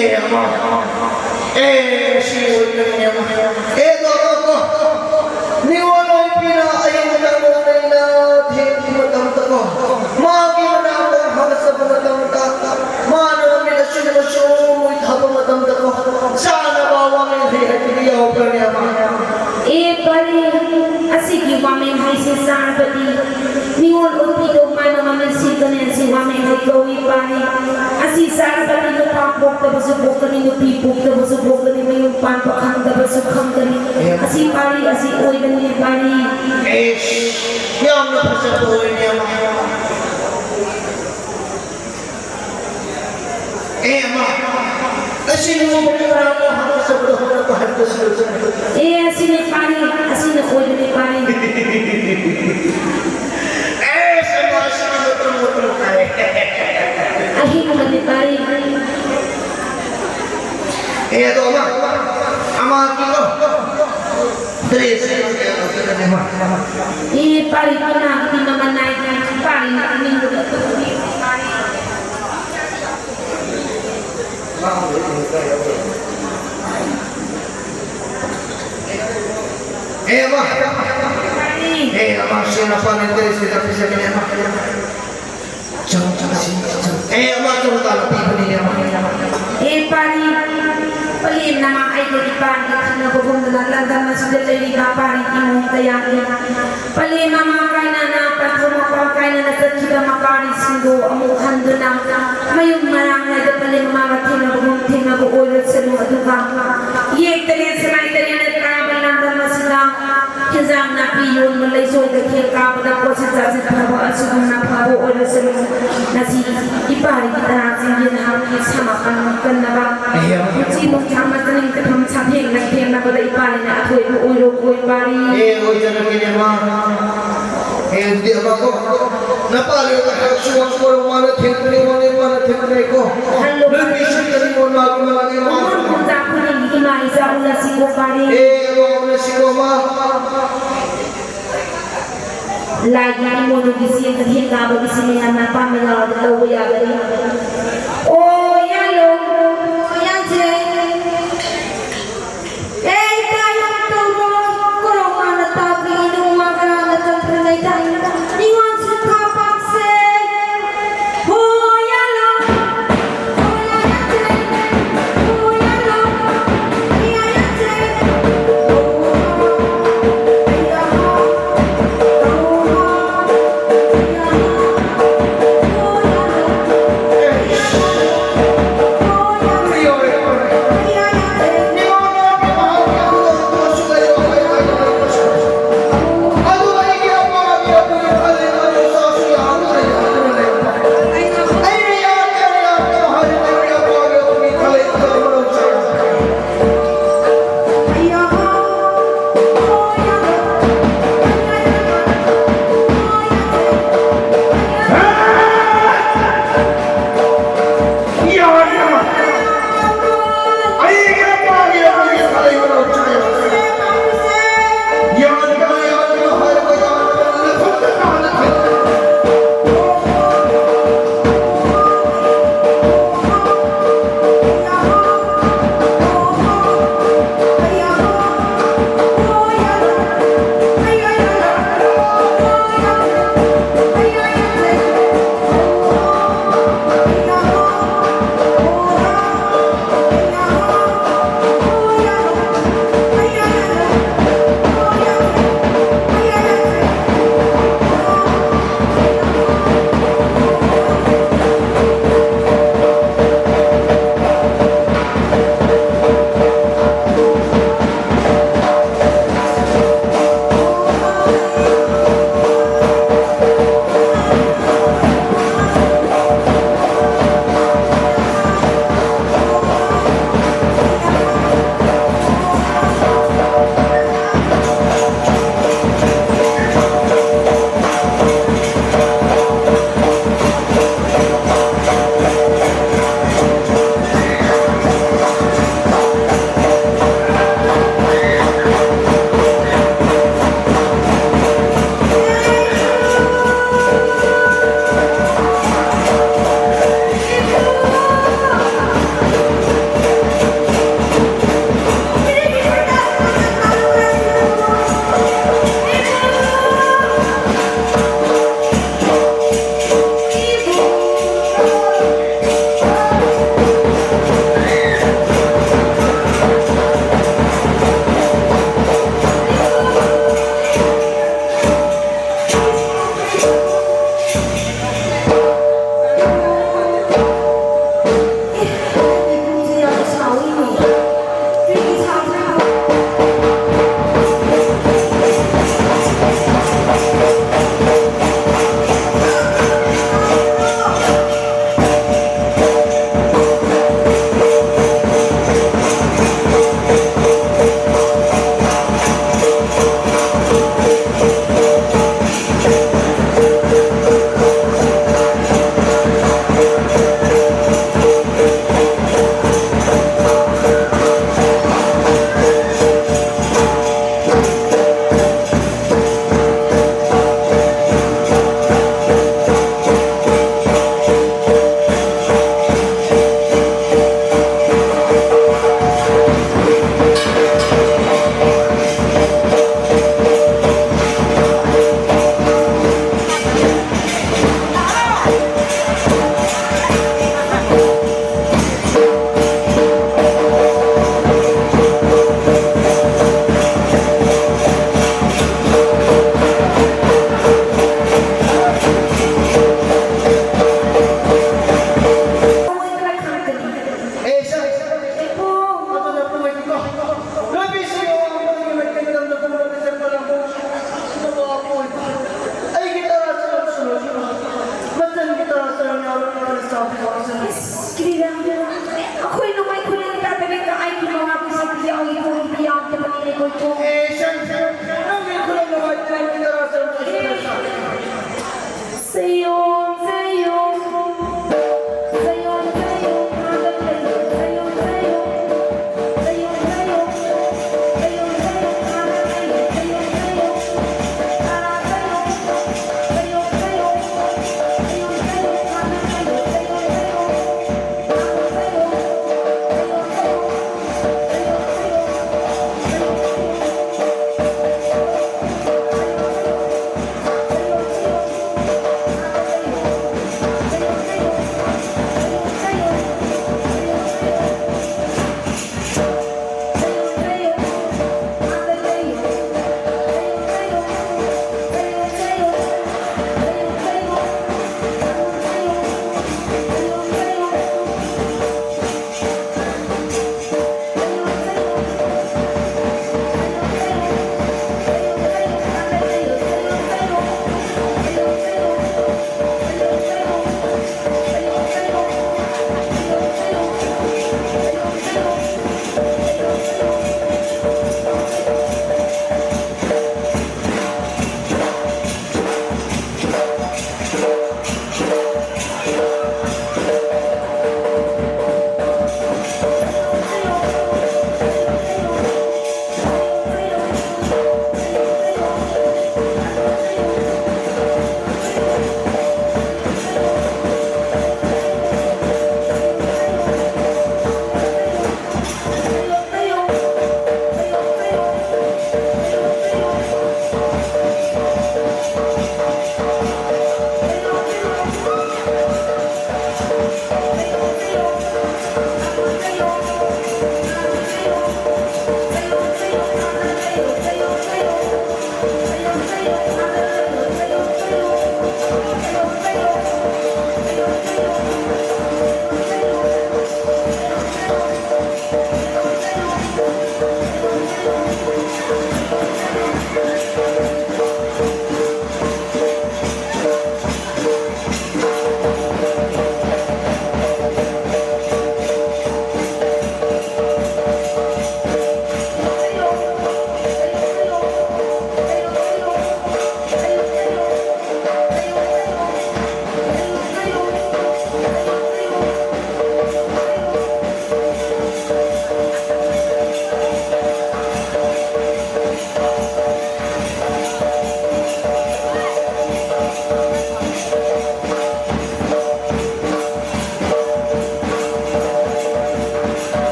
ꯑꯦ ꯑꯃ, ꯑꯦ ꯁꯤ ꯑꯣꯏꯒꯅꯤꯅꯦ ꯑꯃ꯫ ꯑꯦ ꯗꯣ ꯗꯣ ꯗꯣ꯫ ꯅꯤꯉꯣꯜ ꯑꯣꯏꯕꯤꯅ ꯑꯍꯤꯡ ꯅꯪꯉꯣꯟꯗꯩꯅ ꯊꯦꯡꯈꯤ ꯃꯇꯝꯗꯀꯣ, ꯃꯥꯒꯤ ꯃꯅꯥꯛꯇ ꯍꯥꯒꯠꯆꯕ ꯃꯇꯝꯗ, ꯃꯥꯅ ꯃꯃꯤꯠ ꯑꯁꯤꯗ ꯃꯆꯨ ꯃꯨꯏ ꯊꯥꯕ ꯃꯇꯝꯗꯀꯣ, ꯆꯥꯅꯕ ꯋꯥꯃꯦꯟ ꯍꯩ ꯍꯥꯏꯕꯗꯤ ꯌꯥꯎꯕ꯭ꯔꯅꯦ ꯑꯃ? ꯑꯦ ꯄꯥꯔꯤ, ꯑꯁꯤꯒꯤ ꯋꯥꯃꯦꯟ ꯍꯩꯁꯦ ꯆꯥꯔꯕꯗꯤ ꯅꯤꯉꯣꯜ ꯑꯣꯏꯕꯤꯗꯣ ꯃꯥꯅ ꯃꯃꯤꯠ ꯁꯤꯠꯀꯅꯤ, ꯑꯁꯤ ꯋꯥꯃꯦꯟ ꯍꯩ ꯀꯧꯏ ꯄꯥꯔꯤ꯫ ꯑꯁꯤ ꯆꯥꯔꯕꯗꯤ ꯅꯨꯄꯥ ꯄꯣꯛꯇꯕꯁꯨ ꯄꯣꯛꯀꯅꯤ, ꯅꯨꯄꯤ ꯄꯣꯛꯇꯕꯁꯨ ꯄꯣꯛꯀꯅꯤ, ꯃꯌꯨꯝ ꯄꯥꯟꯕ ꯈꯪꯗꯕꯁꯨ ꯈꯪꯒꯅꯤ꯫ ꯑꯁꯤ ꯄꯥꯔꯤ, ꯑꯁꯤ ꯑꯣꯏꯕꯅꯤ ꯄꯥꯔꯤ꯫ ꯑꯦꯁ, ꯌꯥꯝꯅ ꯐꯖꯕ ꯑꯣꯏꯔꯦ ꯑꯃ꯫ ꯑꯦ ꯑꯃ, ꯑꯁꯤ ꯅꯉꯣꯟꯗ ꯀꯅꯥꯅꯣ ꯍꯥꯏꯕ ꯆꯠꯄꯗ ꯍꯣꯠꯅꯕ ꯍꯥꯏꯕꯗꯨ ꯁꯤꯗ ꯆꯠꯄꯗ꯫ ꯑꯦ, ꯑꯁꯤꯅꯦ ꯄꯥꯔꯤ, ꯑꯁꯤꯅ ꯑꯣꯏꯕꯅꯦ ꯄꯥꯔꯤ꯫ ꯑꯦ, ꯁꯤꯃ, ꯑꯁꯤꯅ ꯃꯇꯝ ꯃꯇꯝ ꯇꯥꯏ꯫ ꯑꯍꯤꯡꯕꯅꯦ ꯄꯥꯔꯤ꯫ ꯑꯦ, ꯑꯗꯣ ꯑꯃ, ꯑꯃ ꯀꯤꯂꯣ꯫ ꯗ꯭ꯔꯦꯁ ꯑꯃ꯫ ꯑꯦ, ꯄꯥꯔꯤ ꯄꯅꯥ ꯀꯤꯂꯣ ꯑꯃ ꯅꯥꯏ, ꯄꯥꯔꯤ ꯅꯥꯏ, ꯅꯤꯡꯕꯗ꯫ ꯑꯦ, ꯑꯃ꯫ ꯑꯦ, ꯑꯃ, ꯁꯦꯅꯥꯄꯥꯇꯤ ꯗ꯭ꯔꯦꯁ ꯁꯦꯠꯂ ꯄꯤꯖꯕꯅꯦ, ꯑꯃ꯫ ꯆꯪ, ꯆꯪ, ꯆꯪ, ꯆꯪ꯫ ꯑꯦ, ꯑꯃ ꯆꯪ ꯇꯥꯔꯣ, ꯄꯤꯕꯅꯤꯅꯦ, ꯑꯃ꯫ ꯑꯦ, ꯄꯥꯔꯤ, ꯄꯂꯦꯝꯅ ꯑꯩꯒ ꯏꯄꯥꯒꯤ ꯊꯦꯡꯅꯕꯒꯨꯝꯗꯅ ꯂꯝꯗꯝ ꯑꯁꯤꯗ ꯂꯩꯔꯤꯕ ꯄꯥꯔꯤ ꯏꯃꯨꯡ ꯀꯌꯥꯒꯤ ꯄꯂꯦꯝ ꯃꯃꯥ ꯀꯥꯏꯅꯅ ꯄꯟꯊꯧ ꯃꯄꯥ ꯀꯥꯏꯅꯅ ꯆꯠꯈꯤꯕ ꯃꯄꯥꯔꯤꯁꯤꯡꯕꯨ ꯑꯃꯨꯛ ꯍꯟꯗꯨꯅ ꯃꯌꯨꯝ ꯃꯔꯥꯡ ꯅꯥꯏꯗ ꯄꯂꯦꯝ ꯃꯃꯥꯒ ꯊꯦꯡꯅꯕꯒꯨꯝ ꯊꯦꯡꯅꯕ ꯑꯣꯏꯔꯁꯅꯨ, ꯑꯗꯨꯒ ꯌꯦꯛꯇꯅꯦ ꯁꯂꯥꯏ ꯇꯔꯦꯠꯅ ꯀꯥꯕ ꯂꯝꯗꯝ ꯑꯁꯤꯗ ꯍꯤꯟꯖꯥꯡ ꯅꯥꯄꯤ ꯌꯣꯟꯕ ꯂꯩꯁꯣꯏ ꯀꯩꯊꯦꯜ ꯀꯥꯕꯗ ꯄꯣꯠꯁꯤꯠ ꯆꯥꯁꯤꯠ ꯐꯕ ꯑꯁꯤꯒꯨꯝꯅ ꯐꯕ ꯑꯣꯏꯔꯁꯅꯨ꯫ ꯉꯁꯤ ꯏꯄꯥꯔꯤꯒꯤ ꯇꯔꯥꯁꯤꯡꯒꯤ ꯅꯍꯥꯛꯀꯤ ꯁꯃꯥꯄꯟ ꯀꯟꯅꯕ ꯑꯦ, ꯄꯨꯟꯁꯤ ꯅꯨꯡꯁꯥꯡꯅ ꯆꯅꯤꯡ ꯇꯠꯐꯝ ꯁꯥꯊꯦꯡꯅ ꯊꯦꯡꯅꯕꯗ ꯏꯄꯥꯔꯤꯅ ꯑꯊꯣꯏꯕ ꯑꯣꯏꯔꯣ ꯑꯣꯏ ꯄꯥꯔꯤ꯫ ꯑꯦ, ꯑꯣꯏꯖꯔꯒꯦꯅꯦ, ꯃꯥ꯫ ꯑꯦ, ꯑꯗꯨꯗꯤ ꯑꯃ ꯀꯣ꯫ ꯅꯄꯥꯔꯤꯒ ꯍꯥꯏꯔꯛꯁꯨ ꯋꯥꯁꯨ ꯋꯥꯔꯣ, ꯃꯥꯅ ꯊꯦꯡꯅꯔꯦ, ꯃꯥꯅ, ꯃꯥꯅ ꯊꯦꯡꯅꯔꯦꯀꯣ꯫ ꯍꯜꯂꯣ꯫ ꯅꯣꯏ ꯃꯤꯁꯨ ꯀꯔꯤ ꯃꯣꯟ ꯃꯥꯒꯤ ꯃꯥꯒꯤ ꯃꯥꯒꯤ꯫ ꯃꯃꯥ ꯈꯣꯡꯖꯥ ꯈꯨꯗꯤꯡꯒꯤ ꯏꯃꯥ ꯏꯆꯥ ꯎꯅꯁꯤꯀꯣ ꯄꯥꯔꯤ꯫ ꯑꯦ, ꯑꯃ ꯎꯅꯁꯤꯀꯣ, ꯑꯃ꯫ ꯂꯥꯏꯒꯤ ꯏꯃꯣꯏꯅꯨꯒꯤ ꯆꯦꯡ ꯀꯩꯊꯦꯜ ꯀꯥꯕꯒꯤꯁꯤ ꯃꯌꯥꯝꯅ ꯑꯄꯥꯝꯕ ꯌꯥꯎꯔꯗꯤ ꯂꯧꯕ ꯌꯥꯒꯅꯤ꯫ ꯑꯣ ꯌꯥꯂꯣ, ꯑꯣ ꯌꯥꯟꯁꯦ꯫ ꯑꯦ ꯏꯄꯥ ꯌꯥꯝ ꯇꯧꯔꯣ, ꯀꯣꯔꯧ ꯃꯥꯅ ꯇꯥꯕꯤ ꯅꯣꯡꯃ ꯀꯅꯥꯅ ꯆꯠꯈ꯭ꯔꯉꯩꯗ ꯅꯤꯉꯣꯜ ꯁꯤꯟꯊꯥ ꯄꯥꯛꯁꯦ꯫ ꯍꯣ ꯌꯥꯂꯣ꯫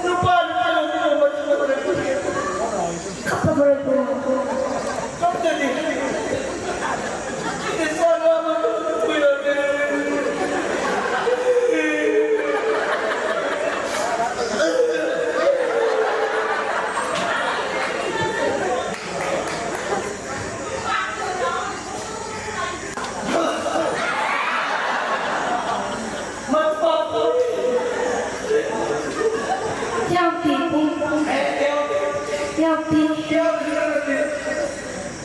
ꯅꯨꯄꯥ ꯅꯨꯄꯥ ꯅꯨꯄꯥ ꯅꯨꯄꯥ ꯅꯨꯄꯥ ꯅꯨꯄꯥ ꯅꯨꯄꯥ ꯅꯨꯄꯥ ꯌꯥꯎꯗꯦ꯫ ꯌꯥꯎꯗꯦ꯫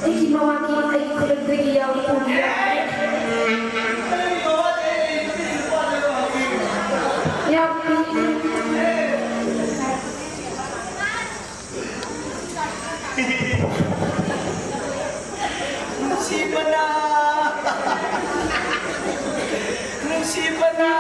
ꯑꯩꯒꯤ ꯃꯃꯥꯡꯒꯤ ꯑꯩꯒꯤ ꯈꯨꯂꯪꯗꯒꯤ ꯌꯥꯎꯏ ꯄꯨꯔꯤ ꯌꯥꯎꯏ꯫ ꯌꯥꯎꯏ꯫ ꯅꯨꯡꯁꯤꯕꯅ, ꯅꯨꯡꯁꯤꯕꯅ꯫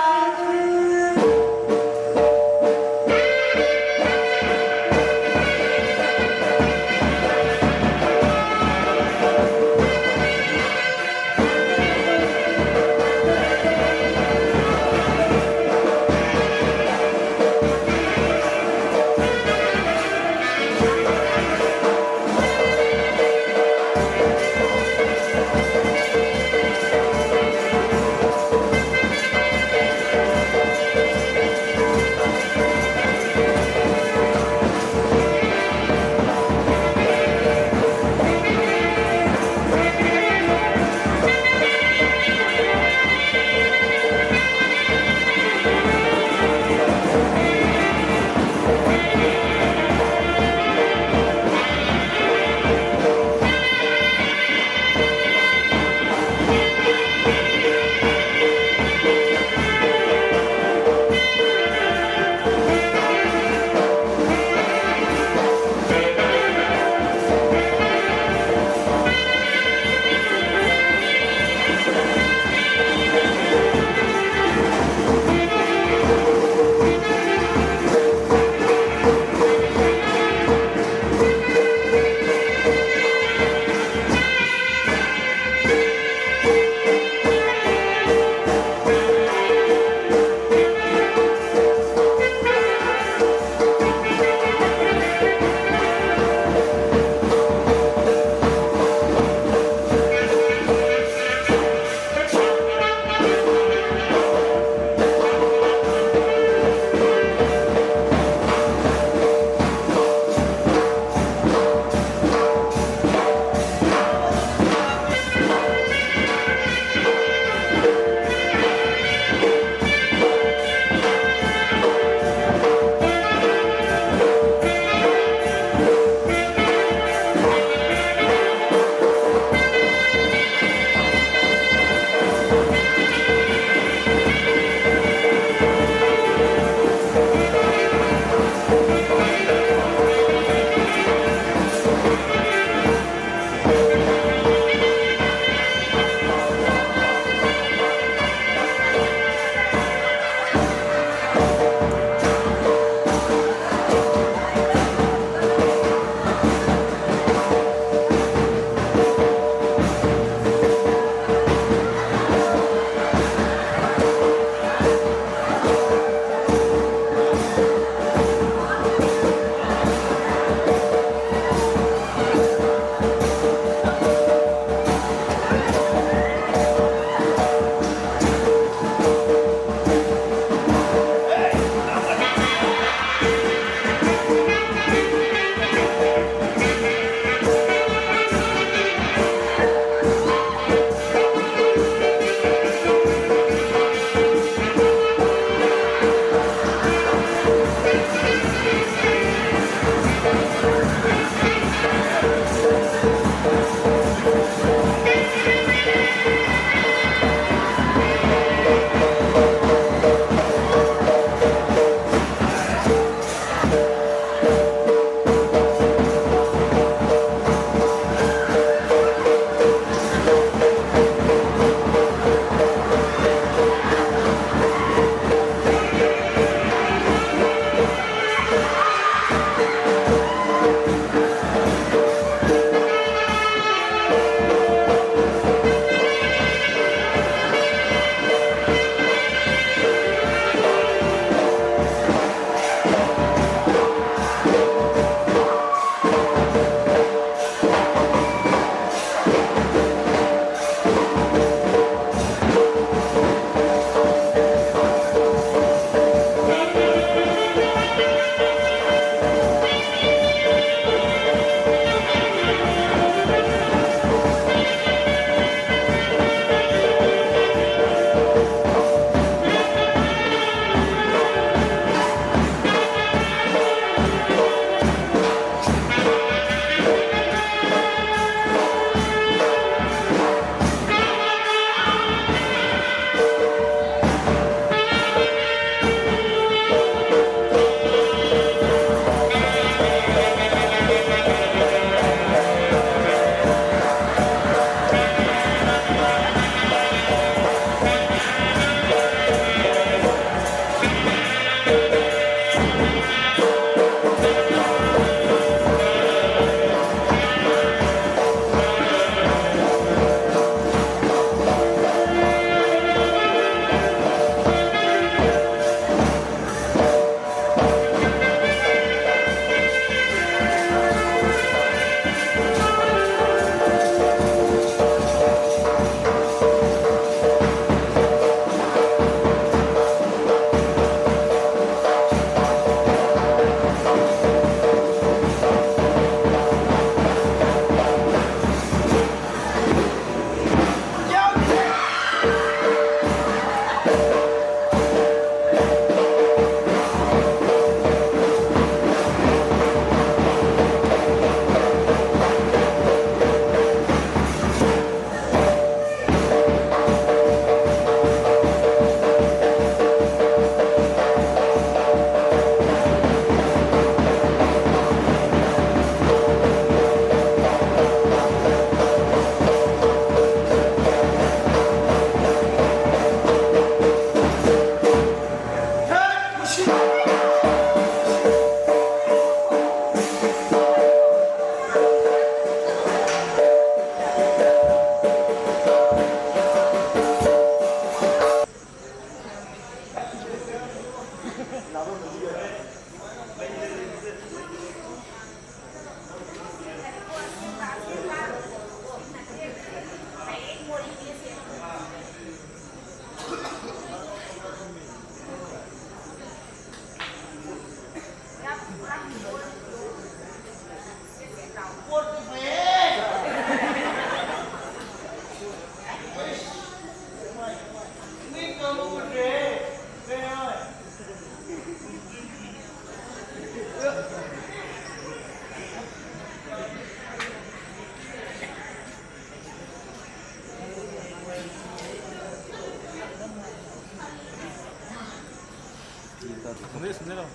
ꯁꯨꯝꯗꯩ, ꯁꯨꯝꯗꯩ ꯂꯥꯎ꯫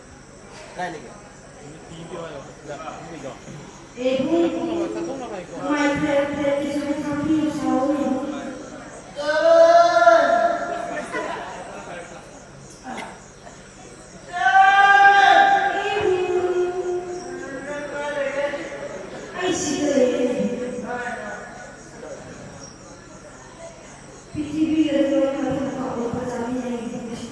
ꯀꯥꯏ ꯂꯩꯒꯦ? ꯄꯤꯕꯤꯌꯣ ꯍꯥꯏꯌꯣ꯫ ꯁꯤꯗ ꯄꯤꯕꯤꯌꯣ꯫ ꯑꯦꯕꯨꯡ꯫ ꯆꯠꯊꯣꯛꯅꯕ, ꯆꯠꯊꯣꯛꯅꯕ ꯍꯥꯏꯀꯣ꯫ ꯅꯨꯡꯉꯥꯏꯇ꯭ꯔꯦ, ꯈꯤꯇꯪꯁꯨ ꯈꯥꯡꯕꯤꯌꯨ ꯁꯥꯎ꯫ ꯑꯩ ꯁꯤꯗ ꯂꯩꯔꯦ꯫ ꯄ꯭ꯔꯤꯊꯤꯕꯤꯗ ꯂꯣꯏꯅ ꯃꯊꯪ ꯄꯥꯛꯄ ꯄ꯭ꯔꯖꯥ ꯃꯤ ꯑꯩꯒꯤ ꯄꯨꯟꯁꯤ꯫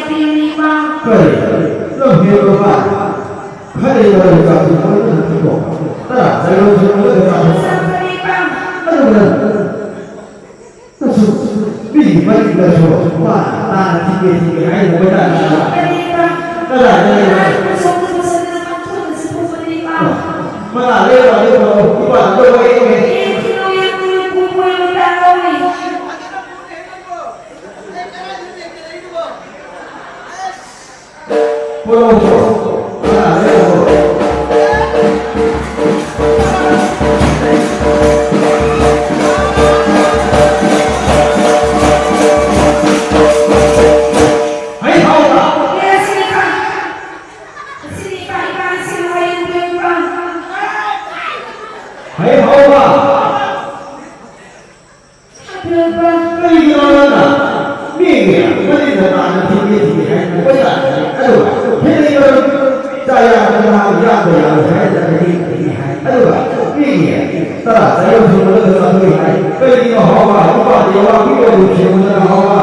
ꯄꯤꯌꯨꯅꯦ ꯏꯄꯥ꯫ ꯀꯔꯤ? ꯂꯝꯍꯦꯟꯕ ꯃꯥ? ꯈꯔ ꯂꯩꯕ ꯂꯩꯕ ꯆꯥꯕꯁꯨ ꯃꯣꯏꯅ ꯅꯠꯇꯦꯀꯣ꯫ ꯇꯔꯥ ꯆꯥꯏꯔꯣ ꯁꯨꯝ ꯃꯣꯏꯅ ꯆꯥꯕꯁꯨ꯫ ꯁꯝꯕꯅꯦ ꯏꯄꯥ꯫ ꯑꯗꯨꯅ ꯅꯁꯨ ꯃꯤꯒꯤ ꯃꯔꯤꯗꯁꯨ ꯃꯥꯅ ꯇꯥꯅ ꯊꯤꯒꯦ ꯊꯤꯒꯦ ꯍꯥꯏꯅ ꯀꯣꯏꯇꯥꯟ ꯇꯥꯟꯅꯕ꯫ ꯁꯝꯕꯅꯦ ꯏꯄꯥ꯫ ꯀꯗꯥꯏꯗ ꯂꯩꯕ? ꯁꯣꯝꯗ ꯁꯣꯝꯗ ꯄꯥꯡꯊꯣꯛꯅꯁꯨ ꯄꯨꯕꯅꯦ ꯏꯄꯥ꯫ ꯃꯉꯥ ꯂꯩꯔꯣ, ꯂꯩꯔꯣ, ꯏꯄꯥꯅ ꯂꯧꯔꯒꯦ꯫ ꯑꯦ, ꯊꯤꯜꯂꯣ, ꯌꯥꯝ ꯊꯤꯜꯂꯣ, ꯄꯨ, ꯄꯨ, ꯌꯥꯝ ꯇꯥꯔꯣꯏ꯫ ꯀꯔꯤꯒꯤꯅꯣ ꯅꯪꯅ ꯃꯤꯒꯤ ꯃꯅꯤꯡꯗ ꯇꯥꯅ ꯊꯤꯟꯒꯦ ꯊꯤꯟꯒꯦ ꯍꯥꯏꯅ ꯀꯣꯏꯇꯥꯟ ꯇꯥꯟꯅꯩ꯫ ꯑꯗꯨꯒ ꯊꯤꯜꯂꯤꯕ ꯆꯥ ꯌꯥꯝꯗꯅ ꯌꯥꯝꯕ ꯌꯥꯔꯣꯏ ꯍꯥꯏꯗꯅ ꯊꯤꯟꯒꯦ ꯊꯤꯟꯒꯦ ꯍꯥꯏ꯫ ꯑꯗꯨꯒ ꯃꯤꯒꯤ ꯇꯔꯥ ꯆꯥꯌꯣꯟ ꯁꯨꯝꯕꯗ ꯆꯥꯊꯣꯛꯏ ꯍꯥꯏ꯫ ꯀꯔꯤꯒꯤꯅꯣ ꯍꯥꯎꯕ? ꯅꯨꯄꯥꯗꯤ ꯑꯋꯥꯡꯕꯤ ꯑꯣꯏꯔꯨ ꯁꯦꯝꯕꯗꯅ ꯍꯥꯎꯕ꯫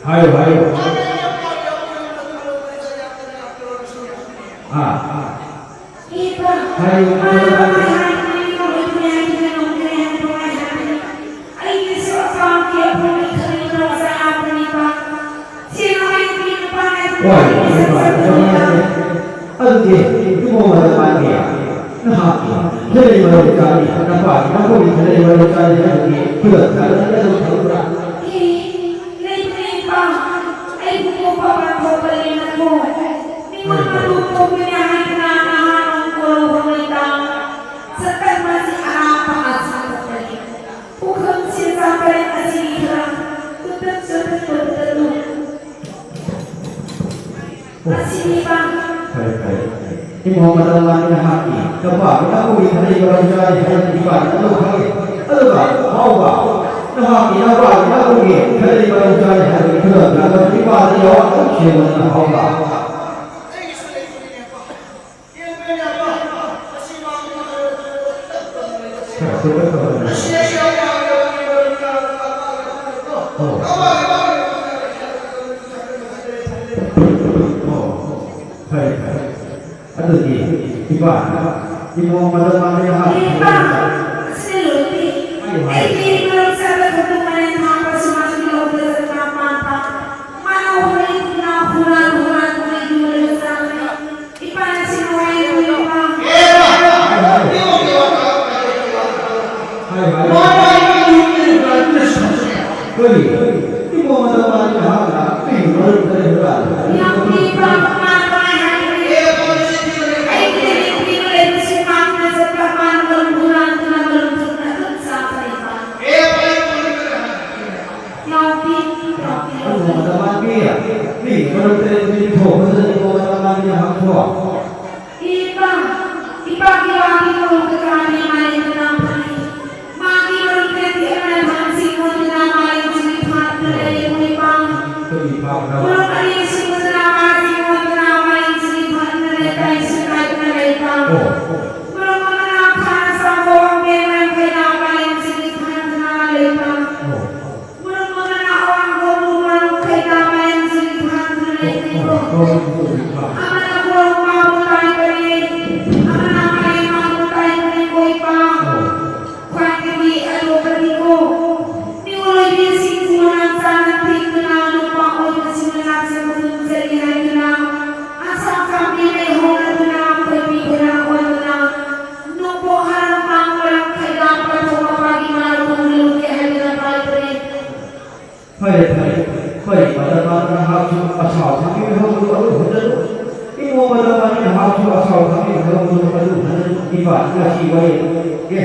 ꯍꯥꯏꯌꯨ, ꯍꯥꯏꯌꯨ꯫ ꯑꯥ꯫ ꯍꯥꯏꯌꯨ꯫ ꯍꯣꯏ, ꯍꯣꯏ, ꯍꯣꯏ, ꯍꯣꯏ꯫ ꯑꯗꯨꯗꯤ ꯏꯕꯨꯡꯉꯣ ꯃꯔꯝ ꯃꯥꯟꯗꯦ꯫ ꯅꯍꯥꯛꯀꯤ ꯈꯦꯂꯩ ꯃꯔꯧ ꯆꯥꯔꯤ, ꯅꯄꯥꯒꯤ ꯅꯄꯨꯒꯤ ꯈꯦꯂꯩ ꯃꯔꯧ ꯆꯥꯔꯤ ꯍꯥꯏꯕꯒꯤ ꯈꯨꯗꯝ ꯊꯥꯔꯒ ꯅꯪ ꯈꯪꯕ꯭ꯔꯥ? ꯑꯦ, ꯂꯩꯕꯅꯦ ꯏꯄꯥ, ꯑꯩꯕꯨ ꯄꯣꯛꯄ ꯄꯥꯟꯊꯣꯛꯄꯅꯤꯅꯀꯣ꯫ ꯃꯤꯉꯣꯟ ꯃꯇꯨ ꯄꯣꯛꯄꯅꯦ ꯍꯥꯏꯗꯨꯅ ꯅꯍꯥ ꯅꯣꯡ ꯀꯣꯜ ꯍꯧꯔꯣꯏꯗ꯫ ꯁꯛꯇꯝ ꯑꯁꯤ ꯑꯔꯥꯞꯄ ꯑꯁꯥꯗ ꯂꯩ꯫ ꯄꯨꯈꯝ ꯁꯦꯟꯖꯥ ꯄꯔꯦꯡ ꯑꯁꯤꯒꯤ ꯈꯔ ꯇꯨꯇꯠ ꯇꯨꯇꯠ ꯇꯧꯕꯗ ꯂꯨ꯫ ꯑꯣ꯫ ꯑꯁꯤꯅꯦꯕ꯫ ꯐꯔꯦ, ꯐꯔꯦ꯫ ꯏꯃꯧ ꯃꯇꯝ ꯃꯥꯡꯉꯤ ꯅꯍꯥꯛꯀꯤ ꯅꯨꯄꯥꯒꯤ ꯅꯄꯨꯒꯤ ꯈꯟꯅꯩ ꯃꯔꯝ ꯆꯥꯔꯤ ꯍꯥꯏꯕꯗꯨ ꯏꯄꯥꯅ ꯑꯗꯨꯝ ꯈꯪꯉꯤ꯫ ꯑꯗꯨꯒ ꯍꯥꯎꯕ, ꯅꯍꯥꯛꯀꯤ ꯅꯄꯥꯒꯤ ꯅꯄꯨꯒꯤ ꯈꯟꯅꯩ ꯃꯔꯝ ꯆꯥꯔꯤ ꯍꯥꯏꯕꯒꯤ ꯈꯨꯗꯝ ꯊꯥꯕ ꯏꯄꯥꯗ ꯌꯥꯎꯔ ꯑꯗꯨꯝ ꯁꯦꯝꯕꯅꯤꯅ ꯍꯥꯎꯕ꯫ ꯑꯩꯒꯤꯁꯨ ꯂꯩꯕꯅꯤꯅꯦ꯫ ꯌꯦꯡꯕꯅꯦ ꯑꯄꯥ, ꯃꯁꯤ ꯃꯥꯡꯕ ꯃꯔꯣꯏ ꯃꯔꯣꯏ ꯇꯠ ꯇꯧꯅ ꯂꯩꯕꯁꯦ꯫ ꯑꯣ꯫ ꯑꯣ꯫ ꯐꯔꯦ, ꯐꯔꯦ꯫ ꯑꯗꯨꯗꯤ ꯏꯄꯥ, ꯏꯃꯣ ꯃꯗꯃꯥ ꯅꯍꯥꯛ ꯏꯄꯥ, ꯑꯁꯤꯗ ꯂꯣꯏꯗꯦ꯫ ꯍꯥꯏꯌꯨ, ꯍꯥꯏꯌꯨ꯫ ꯑꯩꯒꯤ ꯃꯔꯨꯞ ꯆꯠꯄ ꯊꯧꯗꯣꯛ ꯃꯔꯦꯟ ꯊꯥꯡꯕ ꯁꯨꯃꯥꯡꯒꯤ ꯂꯧꯗ ꯆꯠꯄ ꯃꯄꯥꯟꯗ ꯃꯥꯅ ꯍꯣꯔꯦꯟꯗꯨꯅ ꯍꯨꯔꯥꯟ ꯍꯨꯔꯥꯟꯗꯨꯅ ꯌꯣꯜꯂꯒ ꯆꯥꯕꯅꯤ꯫ ꯏꯄꯥꯅ ꯁꯤ ꯅꯨꯡꯉꯥꯏꯅ ꯎꯏ, ꯏꯄꯥ꯫ ꯍꯥꯏꯌꯨ, ꯍꯥꯏꯌꯨ꯫ ꯀꯔꯤ? ꯏꯃꯣ ꯃꯗꯃꯥ ꯅꯍꯥꯛꯅ ꯑꯩꯒꯤ ꯃꯔꯨꯞ ꯆꯠꯂꯦ ꯍꯨꯔꯥꯟ꯫ ꯌꯥꯎꯗꯦ, ꯏꯄꯥ, ꯃꯥꯅ ꯀꯃꯥꯏ ꯍꯥꯏꯔꯛꯀꯅꯤ? ꯑꯩꯒꯤꯗꯤ ꯅꯨꯄꯤ ꯑꯃ ꯂꯩꯕꯁꯨ ꯄꯥꯝꯅ ꯆꯠꯄ ꯃꯥꯅ ꯃꯔꯨꯞ ꯍꯨꯔꯥꯟꯗꯨꯅ ꯃꯔꯨꯞ ꯊꯨꯝꯅ ꯑꯗꯨꯝ ꯆꯥꯕꯅꯦ, ꯏꯄꯥ꯫ ꯌꯥꯎꯗꯦ, ꯌꯥꯎꯗꯦ, ꯌꯥꯎꯗꯦ꯫ ꯏꯃꯣ ꯃꯗꯃꯥ ꯅꯍꯥꯛ ꯐꯣꯟ꯫ ꯏꯄꯥ, ꯏꯄꯥꯒꯤ ꯋꯥꯒꯤ ꯃꯔꯨꯞ ꯀꯀꯥꯅꯤ ꯃꯥꯂꯦꯝꯗ ꯅꯥꯝꯐꯅꯤ꯫ ꯃꯥꯒꯤ ꯃꯔꯨꯞ ꯇꯔꯦꯠꯀꯤ ꯑꯃꯅ ꯊꯥꯡ ꯁꯤꯡꯉꯣꯟꯗꯨꯅ ꯃꯥꯂꯦꯝꯁꯤꯒꯤ ꯐꯥꯠꯇꯨꯅ ꯂꯩꯔꯦ, ꯏꯄꯥ꯫ ꯀꯔꯤ ꯐꯥꯠꯅꯕ? ꯃꯔꯨꯞ ꯑꯅꯤ ꯁꯤꯡꯉꯣꯟꯗꯨꯅ ꯃꯥ ꯁꯤꯡꯉꯣꯟꯗꯨꯅ ꯃꯥꯂꯦꯝꯁꯤꯒꯤ ꯐꯥꯠꯇꯨꯅ ꯂꯩ, ꯀꯥꯏꯁꯨ ꯀꯥꯏꯗꯨꯅ ꯂꯩ, ꯏꯄꯥ꯫ ꯑꯣ꯫ ꯃꯔꯨꯞ ꯑꯃꯅ ꯈꯥꯅ ꯁꯥꯕ ꯋꯥꯡꯕꯦꯟ ꯃꯔꯝ ꯀꯩꯅ ꯃꯥꯂꯦꯝꯁꯤꯒꯤ ꯐꯥꯠꯇꯨꯅ ꯂꯩ, ꯏꯄꯥ꯫ ꯑꯣ꯫ ꯃꯔꯨꯞ ꯑꯃꯅ ꯑꯋꯥꯡ ꯈꯣꯡꯕꯨ ꯃꯔꯨꯞ ꯈꯩꯅ ꯃꯥꯂꯦꯝꯁꯤꯒꯤ ꯐꯥꯠꯇꯨꯅ ꯂꯩ, ꯏꯄꯥ꯫ ꯑꯣ, ꯑꯣ, ꯑꯣ, ꯑꯣ, ꯏꯄꯥ꯫ ꯑꯃꯅ ꯈꯣꯡ ꯃꯥꯕꯨ ꯇꯥꯏꯕꯅꯤ, ꯑꯃꯅ ꯃꯥꯂꯦꯝ ꯃꯥꯕꯨ ꯇꯥꯏꯕꯅꯤ, ꯀꯣ, ꯏꯄꯥ꯫ ꯑꯣ꯫ ꯈ꯭ꯋꯥꯏꯗꯒꯤ ꯑꯇꯣꯞꯄꯗꯤꯀꯣ, ꯃꯤꯑꯣꯏꯕꯁꯤꯡꯕꯨ ꯃꯔꯝ ꯆꯥꯅ ꯊꯤꯡꯗꯨꯅ ꯅꯨꯄꯥ ꯑꯣꯏꯕꯁꯤꯡꯅ ꯂꯥꯛꯆꯕꯗꯨ ꯆꯠꯂꯤ ꯍꯥꯏꯗꯨꯅ, ꯑꯁꯥ ꯈꯥꯝꯕꯤ ꯂꯩꯍꯧꯅꯗꯨꯅ ꯈꯣꯏꯕꯤ ꯈꯣꯏꯔꯥꯡ ꯑꯣꯏꯗꯨꯅ, ꯅꯣꯡꯄꯣꯛ ꯍꯔꯥꯎ ꯇꯥꯡ ꯃꯔꯝ ꯈꯩꯗꯥ ꯄꯥꯊꯣꯛ ꯃꯄꯥꯒꯤ ꯃꯔꯥꯜ ꯄꯨꯝꯂꯨꯒꯦ ꯍꯥꯏꯗꯨꯅ ꯄꯥꯏꯕꯅꯤ꯫ ꯐꯔꯦ, ꯐꯔꯦ꯫ ꯄꯔꯤ ꯃꯗꯃꯥ ꯅꯍꯥꯛꯁꯨ ꯑꯁꯥꯎ ꯈꯪꯕꯤꯕ ꯍꯧꯅ ꯑꯗꯨ ꯍꯣꯠꯅꯔꯨ꯫ ꯏꯃꯣ ꯃꯗꯃꯥ ꯅꯍꯥꯛꯁꯨ ꯑꯁꯥꯎ ꯈꯪꯕꯤꯕ ꯍꯧꯅ ꯑꯗꯨ ꯍꯣꯠꯅꯔꯨ꯫ ꯏꯄꯥ ꯉꯁꯤ ꯋꯥꯌꯦꯜ꯫ ꯑꯦ,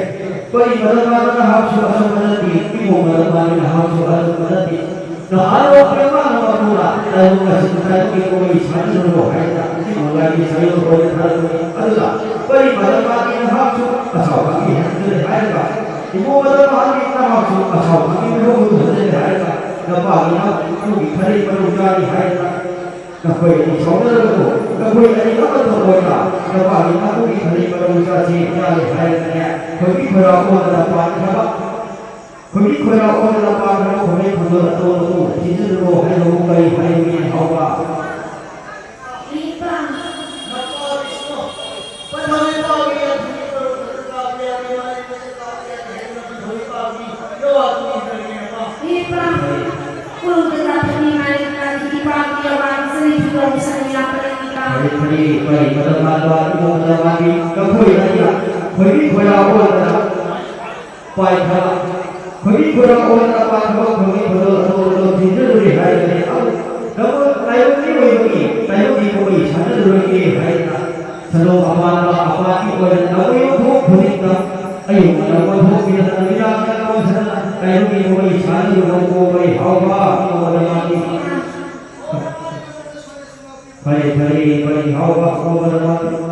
ꯄꯔꯤ ꯃꯗꯃꯥ ꯅꯍꯥꯛꯁꯨ ꯑꯁꯨꯝꯕ ꯅꯠꯇꯦ꯫ ꯏꯃꯣ ꯃꯗꯃꯥ ꯅꯍꯥꯛꯁꯨ ꯑꯁꯨꯝꯕ ꯅꯠꯇꯦ꯫ ꯅꯍꯥꯔꯣꯜ ꯀꯌꯥ ꯑꯃ ꯃꯄꯨꯅ ꯇꯥꯏꯕꯪ ꯑꯁꯤ ꯇꯥꯏꯕꯪꯒꯤ ꯀꯣꯏ ꯁꯥꯟꯅꯔꯨꯔꯣ ꯍꯥꯏꯅ ꯏꯃꯣ ꯂꯥꯏꯒꯤ ꯁꯥꯏꯑꯣꯟ ꯑꯣꯏꯅ ꯊꯥꯔꯛꯄꯅꯤ꯫ ꯑꯗꯨꯅ ꯄꯔꯤ ꯃꯗꯃꯥ ꯅꯍꯥꯛꯁꯨ ꯑꯁꯥꯎ ꯈꯪꯕꯤ ꯍꯥꯏꯅ ꯍꯥꯏꯔꯒ ꯏꯃꯣ ꯃꯗꯃꯥ ꯅꯍꯥꯛꯁꯨ ꯑꯁꯥꯎ ꯈꯪꯕꯤ ꯍꯧꯅ ꯍꯥꯏꯔꯒ ꯅꯄꯥꯒꯤ ꯅꯥꯄꯨꯒꯤ ꯐꯔꯦ ꯃꯔꯨ ꯆꯥꯔꯤ ꯍꯥꯏꯔꯒ ꯅꯈꯣꯏ ꯑꯅꯤ ꯁꯥꯎꯅꯔꯒꯅꯨ꯫ ꯅꯈꯣꯏ ꯑꯅꯤ ꯑꯃꯠꯇ ꯑꯣꯏꯅ ꯅꯄꯥꯒꯤ ꯃꯇꯨꯡꯒꯤ ꯈꯜꯂꯤꯕ ꯂꯧ ꯆꯥꯁꯤ ꯌꯥꯔꯦ ꯍꯥꯏꯔꯒꯅꯦ, ꯈꯣꯏꯕꯤ ꯈꯣꯏꯔꯥꯎ ꯑꯣꯟꯗꯅ ꯄꯥꯟꯈ꯭ꯔꯕ, ꯈꯣꯏꯕꯤ ꯈꯣꯏꯔꯥꯎ ꯑꯣꯟꯗꯅ ꯄꯥꯟꯈ꯭ꯔꯕ ꯈꯣꯏꯕꯤ ꯈꯨꯟꯗꯣꯜ ꯑꯇꯣꯟꯕꯕꯨ ꯊꯤꯖꯤꯜꯂꯨꯔꯣ ꯍꯥꯏꯕꯕꯨ ꯀꯔꯤ ꯍꯥꯏꯔꯨꯅꯤ ꯍꯥꯎꯕ? ꯏꯄꯥ꯫ ꯏꯄꯥ, ꯀꯨꯜꯗ ꯂꯥꯛꯄꯅꯤ ꯃꯥꯏ ꯀꯥꯗꯤ ꯏꯄꯥꯒꯤ ꯑꯋꯥꯡ ꯆꯍꯤ ꯐꯤꯕꯝ ꯁꯪ ꯌꯥꯝꯕꯅ ꯏꯄꯥ꯫ ꯐꯔꯦ, ꯐꯔꯦ, ꯏꯄꯥꯒꯤ ꯃꯇꯝ ꯂꯥꯛꯄ, ꯏꯃꯣꯝ ꯃꯇꯝ ꯂꯥꯛꯄꯤ, ꯅꯈꯣꯏ ꯑꯅꯤꯅ ꯈꯣꯏꯕꯤ ꯈꯣꯏꯔꯥꯎ ꯑꯣꯟꯗꯅ ꯄꯥꯏꯈ꯭ꯔꯕ, ꯈꯣꯏꯕꯤ ꯈꯣꯏꯔꯥꯎ ꯑꯣꯟꯗꯅ ꯄꯥꯏꯈ꯭ꯔꯕ ꯈꯣꯏꯕꯤ ꯈꯣꯏꯔꯥꯎ ꯑꯗꯨ ꯑꯗꯨ ꯊꯤꯟꯖꯤꯜꯂꯨꯔꯦ ꯍꯥꯏꯔꯒꯅꯤ꯫ ꯑꯃꯨꯛ ꯅꯃꯣ ꯇꯥꯏꯕꯪꯒꯤ ꯑꯣꯏꯕꯒꯤ ꯇꯥꯏꯕꯪꯒꯤ ꯀꯨꯝꯍꯩ ꯁꯥꯟꯅꯔꯨꯔꯒꯦ ꯍꯥꯏꯗꯅ ꯁꯟꯗꯣꯛ ꯑꯄꯥꯟꯕ ꯑꯄꯥꯟꯕꯤ ꯑꯣꯏꯅ ꯅꯃꯣ ꯌꯣꯟꯊꯣꯛ ꯈꯨꯗꯤꯡꯗ ꯑꯌꯨꯛ ꯉꯟꯅ ꯑꯣꯟꯊꯣꯛꯄꯤꯔꯒ ꯅꯨꯃꯤꯗꯥꯡ ꯉꯟꯅ ꯑꯣꯟꯁꯤꯟꯗꯅ ꯇꯥꯏꯕꯪꯒꯤ ꯀꯨꯝꯍꯩ ꯁꯥꯟꯅꯔꯨꯕ ꯀꯣꯡꯕꯩ ꯍꯥꯎꯕ ꯑꯃ ꯑꯣꯏꯔꯕꯗꯤ ꯐꯔꯦ, ꯐꯔꯦ, ꯐꯔꯦ, ꯍꯥꯎꯕ ꯍꯥꯎꯕ ꯅꯃꯥꯡ꯫